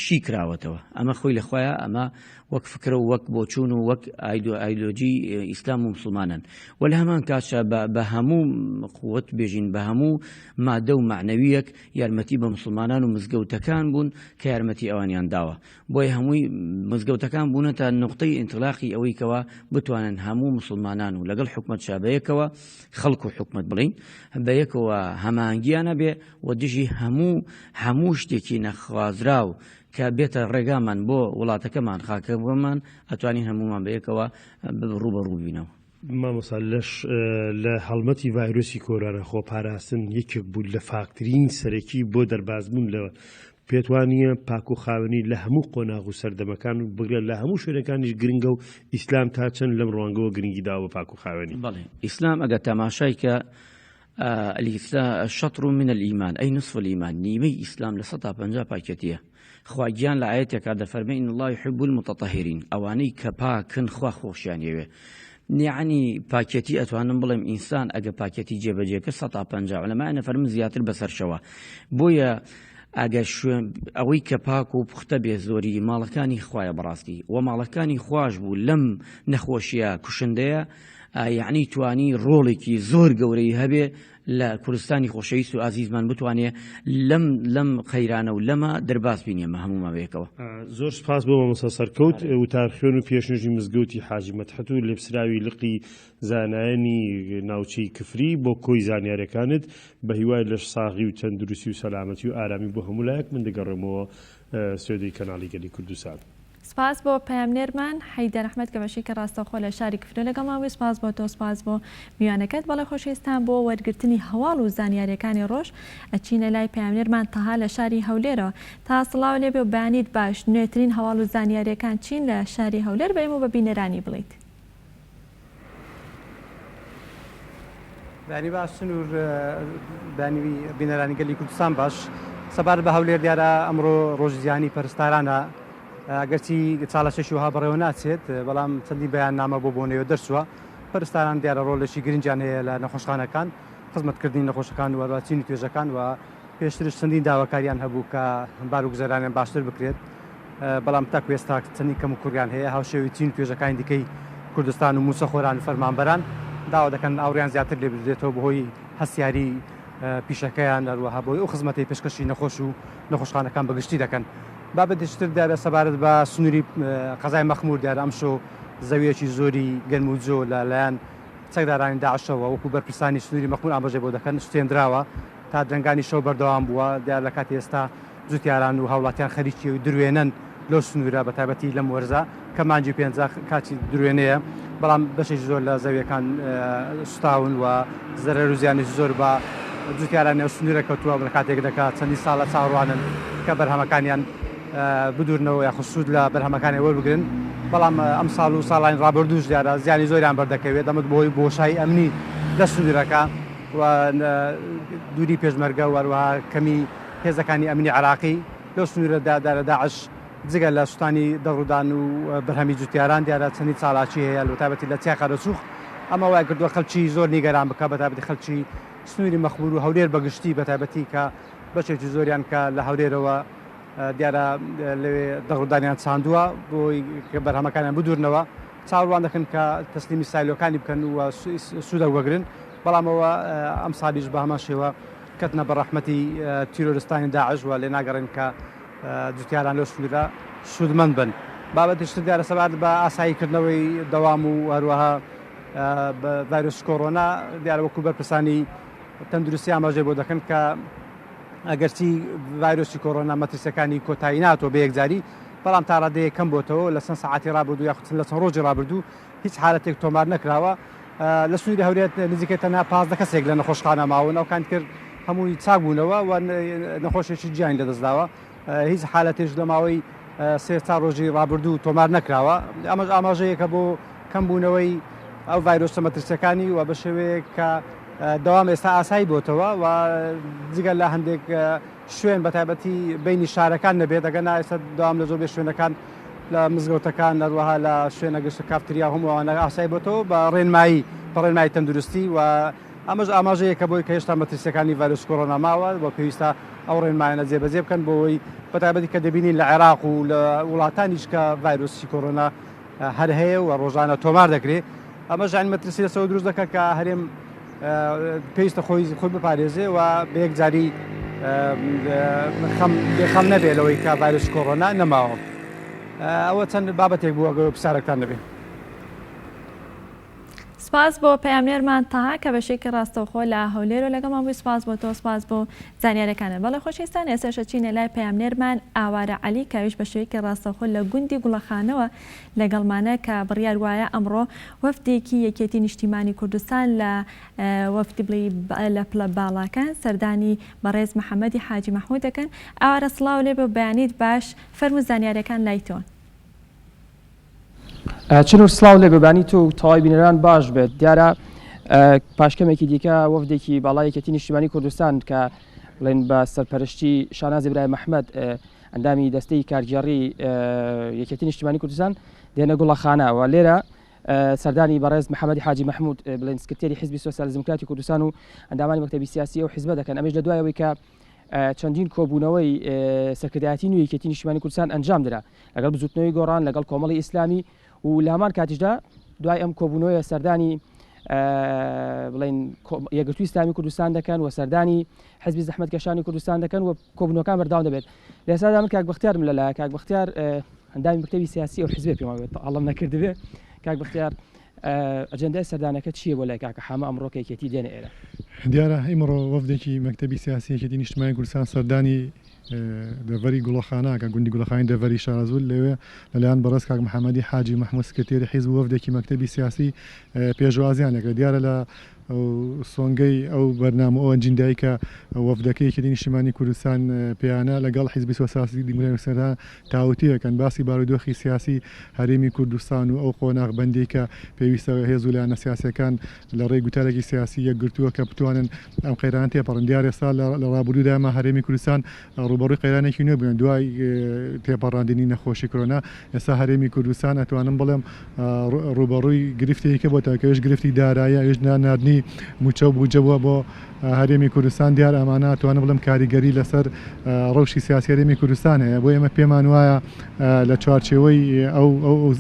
شی کراوەتەوە ئەمە خۆی لە خۆیان ئەمە وەک فکرە و وەک بۆچوون و وەک ئایدۆلۆژی ئیسلام و مسلمانن و لە هەمان کاتشا بە هەموو قوت بێژین بە هەموو مادە و معنەویەک یارمەتی بە مسلمانان و مزگەوتەکان بوون کە یارمەتی ئەوانیان داوە بۆیە هەمووی مزگەوتەکان بوونەتە نقطەی ئینتلاقی ئەوەی کەوا بتوانن هەموو مسلمانان و لەگەڵ حکومەت شا بەیەکەوە خەڵک و حکومەت بڵین بەیەکەوە هەمانگیانە بێ و دژی هەموو هەموو شتێکی نەخوازراو کە بێتە ڕێگامان بۆ وڵاتەکەمان خاکەکەمان ئەتوانین هەموومان بەیەکەوە ڕووبەڕوو بینەوە. مامۆستا لەش لە هەڵمەتی ڤایرۆسی کۆرۆنا خۆپاراستن یەکێک بوو لە فاکترین سەرەکی بۆ دەربازبوون لە پێت وانییە پاک و خاوێنی لە هەموو قۆناغ و سەردەمەکان و بگرە لە هەموو شوێنەکانیش گرنگە و ئیسلام تا چەند لەم ڕوانگەوە گرنگی داوە بە پاک و خاوێنی؟ بەڵێ ئیسلام ئەگەر تەماشای کە الإسلام شطر من الإيمان أي نصف الإيمان نیمەی ئیسلام 50% پاکێتیە خوا گیان لە ئایەتێکا دەفەرمێ ان اللە یحب المتطهرین ئەوانەی کە پاکن خوا خۆشیان یەوێ یعنی پاکێتی ئەتوانم بڵێم ئینسان ئەگە پاکێتی جێبەجێ کرد 50 عولەمایان ئەفەرمن زیاتر بەسەرشەوە بۆیە ئەگەر شوێن ئەوەی کە پاک و پوختە بێ زۆری ماڵەکانی خوایە بەڕاستی و ماڵەکانی خواش بوو لەم نەخۆشیە کوشندەیە یعنی توانی ڕۆڵێکی زۆر گەورەی هەبێ لە کوردستانی خۆشەویست و ئازیزمان بتوانێ لەم لەم قەیرانە و لەمە دەرباز بین ئێمە هەموومان بەیەکەوە. زۆر سوپاس بۆ مامۆستا سەرکەوت وتارخوێن و پێشنوێژی مزگەوتی حاجی مەدحەت و لێپسراوی لقی زانایانی ناوچەی کفری بۆ کۆی زانیارەکانت بەهیوای لەش ساغی و تەندروستی و سەلامەتی و ئارامی بۆ هەموو لایەک من دەگەڕێمەوە ستۆدیۆی کەناڵی گەلی کوردستان. سپاس بۆ پەیامنێرمان حەیدەر ئەحمەد کە بەشێکی ڕاستەوخۆ لە شاری کفرە لەگەڵمان بووی، سپاس بۆ تۆ، سپاس بۆ میوانەکەت. بەڵێ خۆشەویستان بۆ وەرگرتنی هەواڵ و زانیاریەکانی ڕۆژ ئەچینە لای پەیامنێرمان تەها لە شاری هەولێرەوە. تەها سڵاو لێبێ و بەیانیت باش، نوێترین هەواڵ و زانیاریەکان چین لە شاری هەولێر بە ئێمە و بە بینەرانی بڵێیت؟ بەیانی باش سنوور بەیانی بینەرانی گەلی کوردستان باش سەبارەت بە هەولێر دیارە ئەمڕۆ ڕۆژی جیهانی پەرستارانە ئەگەرچی چالاکیەکی وەها بەڕێوە ناچێت بەڵام چەندین بەیاننامە بۆ بۆنەیەوە دەرچووە پەرستاران دیارە ڕۆڵێکی گرنگیان هەیە لە نەخۆشخانەکان خزمەتکردنی نەخۆشەکان و هەروەها چینی توێژەکان و پێشترش چەندین داواکاریان هەبوو کە بار و گوزەرانیان باشتر بکرێت، بەڵام تاکو ئێستا چەندین کەموکوڕیان هەیە، هاوشێوەی چین و توێژەکانی دیکەی کوردستان و مووچەخۆران و فەرمانبەران داوا دەکەن ئاوڕیان زیاتر لێ بدرێتەوە بەهۆی هەستیاری پیشەکەیان، هەروەها بەهۆی ئەو خزمەتەی پێشکەشی نەخۆش و نەخۆشخانەکان بە گشتی دەکەن. بابەتێکی تر دیارە سەبارەت بە سنووری قەزای مەخموور، دیارە ئەمشۆ زەوییەکی زۆری گەنم و جۆ لە لایەن چەکدارانی داعشەوە وەکو بەرپرسانی سنووری مەخموور ئاماژەی بۆ دەکەن سوتێندراوە. تا درەنگانی شەو بەردەوام بووە، دیارە لە کاتی ئێستا جوتیاران و هاوڵاتیان خەریکی دروێنەن لەو سنوورە بەتایبەتی لەم وەرزە کە مانگی پێنجە کاتی دروێنەیە، بەڵام بەشێکی زۆر لە زەویەکان سوتاون و زەرەر و زیانێکی زۆر بە جوتیارانی ئەو سنوورە کەوتووە لە کاتێکدا کە چەندین ساڵە چاوەڕوانن کە بەرهەمەکانیان بدورنەوە یاخود سوود لە بەرهەمەکانیان وەربگرن، بەڵام ئەمساڵ و ساڵانی ڕابردووش دیارە زیانی زۆریان بەردەکەوێت ئەمە بەهۆی بۆشایی ئەمنی لە سنوورەکە. و دووری پێشمەرگە و هەروەها کەمی هێزەکانی ئەمنی عێراقی لەو سنوورەدا دیارە داعش جگە لە سوتانی دەڕوودان و بەرهەمی جوتیاران دیارە چەندین چالاکی هەیە بەتایبەتی لە چیای قەرەچووخ ئەمە وای کردووە خەڵکی زۆر نیگەران بکات بەتایبەتی خەڵکی سنووری مەخموور و هەولێر بەگشتی بەتایبەتی کە بەشێکی زۆریان کە لە هەولێرەوە دیارە لەوێ دەڕوودانیان چاندووە بۆی کە بەرهەمەکانیان بدورنەوە چاوەڕوان دەکەن کە تەسلیمی سایلۆکانی بکەن و سوودە وەگرن بەڵام ئەوە ئەمسالیش بە هەمان شێوە کەتنە بە ڕەحمەتی تیرۆرستانی داعش و لێ ناگەڕێن کە جوتیاران لەو سنوورە سوودمەند بن. بابەتێکی تر دیارە سەبارەت بە ئاساییکردنەوەی دەوام و هەروەها ڤایرۆسی کۆرۆنا دیارە وەکو بەرپرسانی تەندروستی ئاماژەی بۆ دەکەن کە ئەگەرچی ڤایرۆسی کۆرۆنا مەترسیەکانی کۆتایی ناتوە بە یەکجاری بەڵام تا ڕادەیەک کەم بۆتەوە لە چەند سەعاتی ڕابردوو یاخود لە چەند ڕۆژی ڕابردوو هیچ حالەتێک تۆمار نەکراوە لە سنووری هەولێر نزیکەی تەنها 15 کەسێک لە نەخۆشخانە ماون ئەوکان تر هەمووی چاک بوونەوە و نەخۆشێکی گیانی لەدەستداوە هیچ حالەتێش لە ماوەی سێ چار ڕۆژی ڕابردوو تۆمار نەکراوە ئەمەش ئاماژەیەکە بۆ کەمبوونەوەی ئەو ڤایرۆسە مەترسیەکانی و بە شێوەیەک کە دەوام ئێستا ئاسایی بۆتەوە و جگە لە هەندێک شوێن بەتایبەتی بینی شارەکان نەبێت ئەگەر نا ئێستا دەوام لە زۆربەی شوێنەکان لە مزگەوتەکان هەروەها لە شوێنە گشت کافتریا هەموو ئەوانە ئاسایی بۆتەوە بە ڕێنمایی بە ڕێنمایی تەندروستی و ئەمەش ئاماژەیەکە بۆی کە هێشتا مەترسیەکانی ڤایرۆسی کۆرۆنا ماوە و پێویستە ئەو ڕێنمایانە جێبەجێ بکەن بۆ ئەوەی بەتایبەتی کە دەبینین لە عێراق و لە وڵاتانیش کە ڤایرۆسی کۆرۆنا هەر هەیە و ڕۆژانە تۆمار دەکرێت ئەمەش یانی مەترسی لەسەرەوە دروست دەکات کە هەرێم پێویستە خۆی خۆی بپارێزێ و بە یەکجاری خەم بێخەم نەبێ لەوەی کە ڤایرۆسی کۆرۆنا نەماوە ئەوە چەند بابەتێک بوو ئەگەر پرسیارێکتان نەبێ. سپاس بۆ پەیامنێرمان تەها کە بەشێکی ڕاستەوخۆ لە هەولێرەوە لەگەڵمان بووی سپاس بۆ تۆ سپاس بۆ زانیارەکانت بەڵێ خۆشەویستان ئێستاش ئەچینە لای پەیامنێرمان ئاوارە عەلی کە ئەویش بە شێوەیەکی ڕاستەوخۆ لە گوندی گوڵەخانەوە لەگەڵمانە کە بڕیار وایە ئەمڕۆ وەفدێکی یەکێتی نیشتیمانی کوردستان لە وەفدی بڵێی لە پلە باڵاکان سەردانی بەڕێز محەمەدی حاجی مەحمود دەکەن ئاوارە سڵاو لێبێ و بەیانیت باش فەرموو زانیارەکان لای تۆن. چنور سڵاو لێ بەبانی تۆ و تەواوی بینەران باش بێت دیارە پاش کەمێکی دیکە وەفدێکی باڵای یەکێتی نیشتیمانی کوردستان کە بڵێن بە سەرپەرشتی شاناز ئیبراهیم ئەحمەد ئەندامی دەستەی کارگێڕی یەکێتی نیشتیمانی کوردستان دێنە گوڵەخانە و لێرە سەردانی بەڕێز محەممەدی حاجی مەحمود بڵێن سکرتێری حزبی سۆسیالیست دیموکراتی کوردستان و ئەندامانی مەکتەبی سیاسی ئەو حزبە دەکەن ئەمەش لە دوای ئەوەی کە چەندین کۆبوونەوەی سەرکردایەتی نوێی یەکێتی نیشتیمانی کوردستان ئەنجام درا لەگەڵ بزوتنەوەی گۆڕان لەگەڵ کۆمەڵی ئیسلامی و لە هەمان کاتیشدا دوای ئەم کۆبوونەوەیە سەردانی بڵین یەکگرتووی ئیسلامی کوردستان دەکەن و سەردانی حزبی زەحمەتکێشانی کوردستان دەکەن و کۆبوونەوەکان بەردەوام دەبێت لە ئێستادا من کاک بەختیارم لەلایە کاک بەختیار ئەندامی مەکتەبی سیاسی ئەو حزبێ پێمان بێت هەڵم نەکردبێ کاک بەختیار ئەجێندای سەردانەکە چییە بۆ لای کاکە حامە ئەمڕۆ کە یەکێتی دێنە ئێرە؟ دیارە ئیمڕۆ وەفدێکی مەکتەبی سیاسی یەکێتی نیشتمانی کوردستان سەردانی. دەڤەری گوڵەخانە کە گوندی گوڵەخانی دەڤەری شارەزوور لەوێ لەلایەن بەڕێز کاک محەمەدی حاجی مەحمود سکرتێری حیزب و وەفدێکی مەکتەبی سیاسی پێشوازیان لێکرا. دیارە لە سۆنگەی ئەو بەرنامە و ئەجیندای کە وەفدەکەی یەکێتی نیشتیمانی کوردستان پێیانە لەگەڵ حیزبی سۆسیالیستی دیموکراتی کوردستان تاوتوێ ئەکەن باسی بارودۆخی سیاسی هەرێمی کوردستان و ئەو قۆناغ بەندیەی کە پێویستە هێز و لایەنە سیاسیەکان لە ڕێی گوتارێکی سیاسی یەکگرتووە کە بتوانن ئەم قەیرانە تێپەڕن. دیارە ئێستا لە ڕابردوودا ئێمە هەرێمی کوردستان ڕووبەڕووی قەیرانێکی نوێ بووین دوای تێپەڕاندنی نەخۆشی کرۆنا ئێستا هەرێمی کوردستان ئەتوانم بڵێم ڕووبەڕووی گرفتێکە بۆتەوە کە ئەویش گرفتی داراییە ئەویش ناردنی مووچە و بودجە بووە بۆ هەرێمی کوردستان دیار ئەمانە ئەتوانم بڵێم کاریگەری لەسەر ڕەوشی سیاسی هەرێمی کوردستان هەیە بۆ ئێمە پێمان وایە لە چوارچێوەی ئەو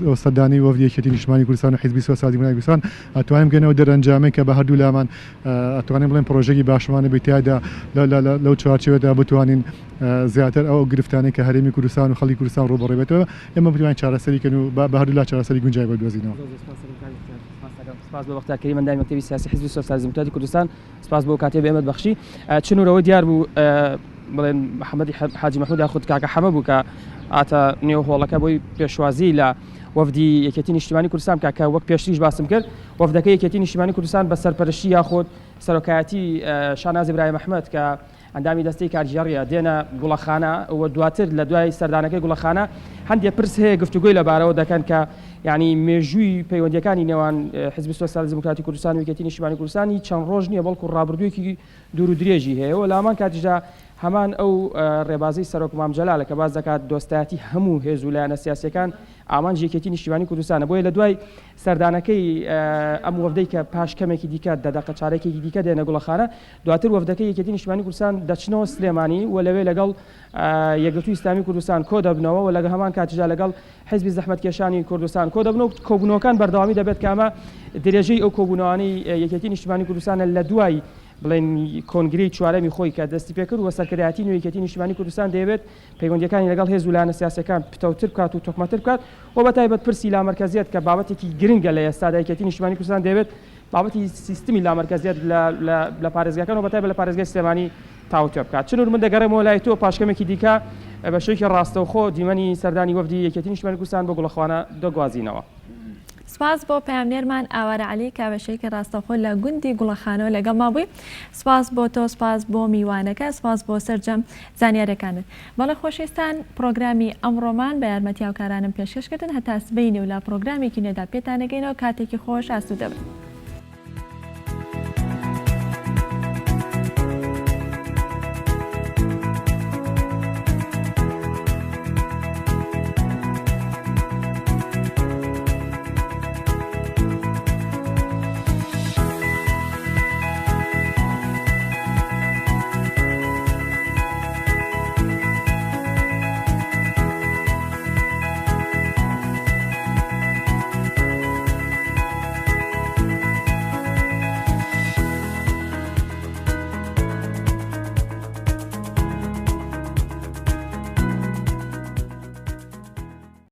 ئەو سەردانەی وەفدی یەکێتی نیشتمانی کوردستان و حیزبی سۆسیال دیموکراتی کوردستان ئەتوانین بگەینەوە دەرەنجامێک کە بە هەردوو لامان ئەتوانین بڵێین پڕۆژەیەکی باشمان هەبێت تیایدا لەو چوارچێوەدا بتوانین زیاتر ئەو گرفتانەی کە هەرێمی کوردستان و خەڵکی کوردستان ڕووبەڕووی بێتەوە ئێمە بتوانین چارەسەری کەن و بە هەردوولا چارەسەری گونجاوی بۆ بدۆزینەوە. زۆر زۆر سپاس دەکەم کاک بەختیار. سپاس دەکەم. سپاس بۆ بەختیار کەریم ئەندامی مەکتەبی سیاسی حیزبی سۆسیالیست دیموکراتی کوردستان. سپاس بۆ کاتێ بە ئێمەت بەخشی. چنوورەوە دیار بوو بڵێن محەممەدی حاجی مەحموود یاخود کاکە حەمە بوو کە هاتە نێو هۆڵەکە بۆی پێشوازی لە وەفدی یەکێتی نیشتیمانی کوردستان بکات کە وەک پێشتریش باسم کرد وەفدەکەی یەکێتی نیشتیمانی کوردستان بە سەرپەرشتی یاخود سەرۆکایەتی شاناز ئیبراهیم ئەحمەد کە ئەندامی دەستەی کارگێڕیە دێنە گوڵەخانە و دواتر لە دوای سەردانەکەی گوڵەخانە هەندێک پرس هەیە گفتوگۆی لەبارەوە دەکەن کە یعنی مێژووی پەیوەندیەکانی نێوان حزبی سۆسیالیست دیموکراتی کوردستان و یەکێتی نیشتیمانی کوردستانی چەند ڕۆژ نییە بەڵکو ڕابردوویەکی دوور و درێژی هەیە و لە هەمان کاتیشدا هەمان ئەو ڕێبازەی سەرۆک مام جەلالە کە باس دەکات دۆستایەتی هەموو هێز و لایەنە سیاسیەکان ئامانجی یەکێتی نیشتیمانی کوردستانە بۆیە لە دوای سەردانەکەی ئەم وەفدەی کە پاش کەمێکی دیکە دە دەقە چارەکێکی دیکە دێنە گوڵەخانە دواتر وەفدەکەی یەکێتی نیشتیمانی کوردستان دەچنەوە سلێمانی و لەوێ لەگەڵ یەکگرتووی ئیسلامی کوردستان کۆ دەبنەوە و لەگە هەمان کاتیشدا لەگەڵ حیزبی زەحمەتکێشانی کوردستان کۆ دەبنەوە کۆبوونەوەکان بەردەوامی دەبێت کە ئەمە درێژەی ئەو کۆبوونەوانەی یەکێتی نیشتیمانی کوردستانە لە دوای بڵێن کۆنگرەی چوارەمی خۆی کە دەستی پێکرد و سەرکردایەتی نوێی یەکێتی نیشتیمانی کوردستان دەیەوێت پەیوەندییەکانی لەگەڵ هێز و لایەنە سیاسییەکان پتەوتر بکات و تۆکمەتر بکات و بە تایبەت پرسی لامەرکەزیەت کە بابەتێکی گرنگە لە ئێستادا یەکێتی نیشتیمانی کوردستان دەیەوێت بابەتی سیستمی لامەرکەزیەت لە پارێزگاکان و بە تایبەت لە پارێزگای سلێمانی تاوتوێ بکات. چنور من دەگەڕێمەوە لای تۆ پاش کەمێکی دیکە بە شێوەیەکی ڕاستەوخۆ دیمەنی سەردانی وەفدی یەکێتی نیشتیمانی کوردستان بۆ گوڵەخوانە دەگوازینەوە. سپاس بۆ پەیامنێرمان ئاوارە عەلی کە بە شێوەیەکی ڕاستەوخۆ لە گوندی گوڵەخانەوە لەگەڵمان بووی. سپاس بۆ تۆ، سپاس بۆ میوانەکە، سپاس بۆ سەرجەم زانیاریەکانت. بەڵێ خۆشەویستان پڕۆگرامی ئەمڕۆمان بە یارمەتی هاوکارانم پێشکەش کردن هەتا سبەینێ و لە پڕۆگرامێکی نوێدا پێتان ئەگەینەوە کاتێکی خۆش ئاسوودە بن.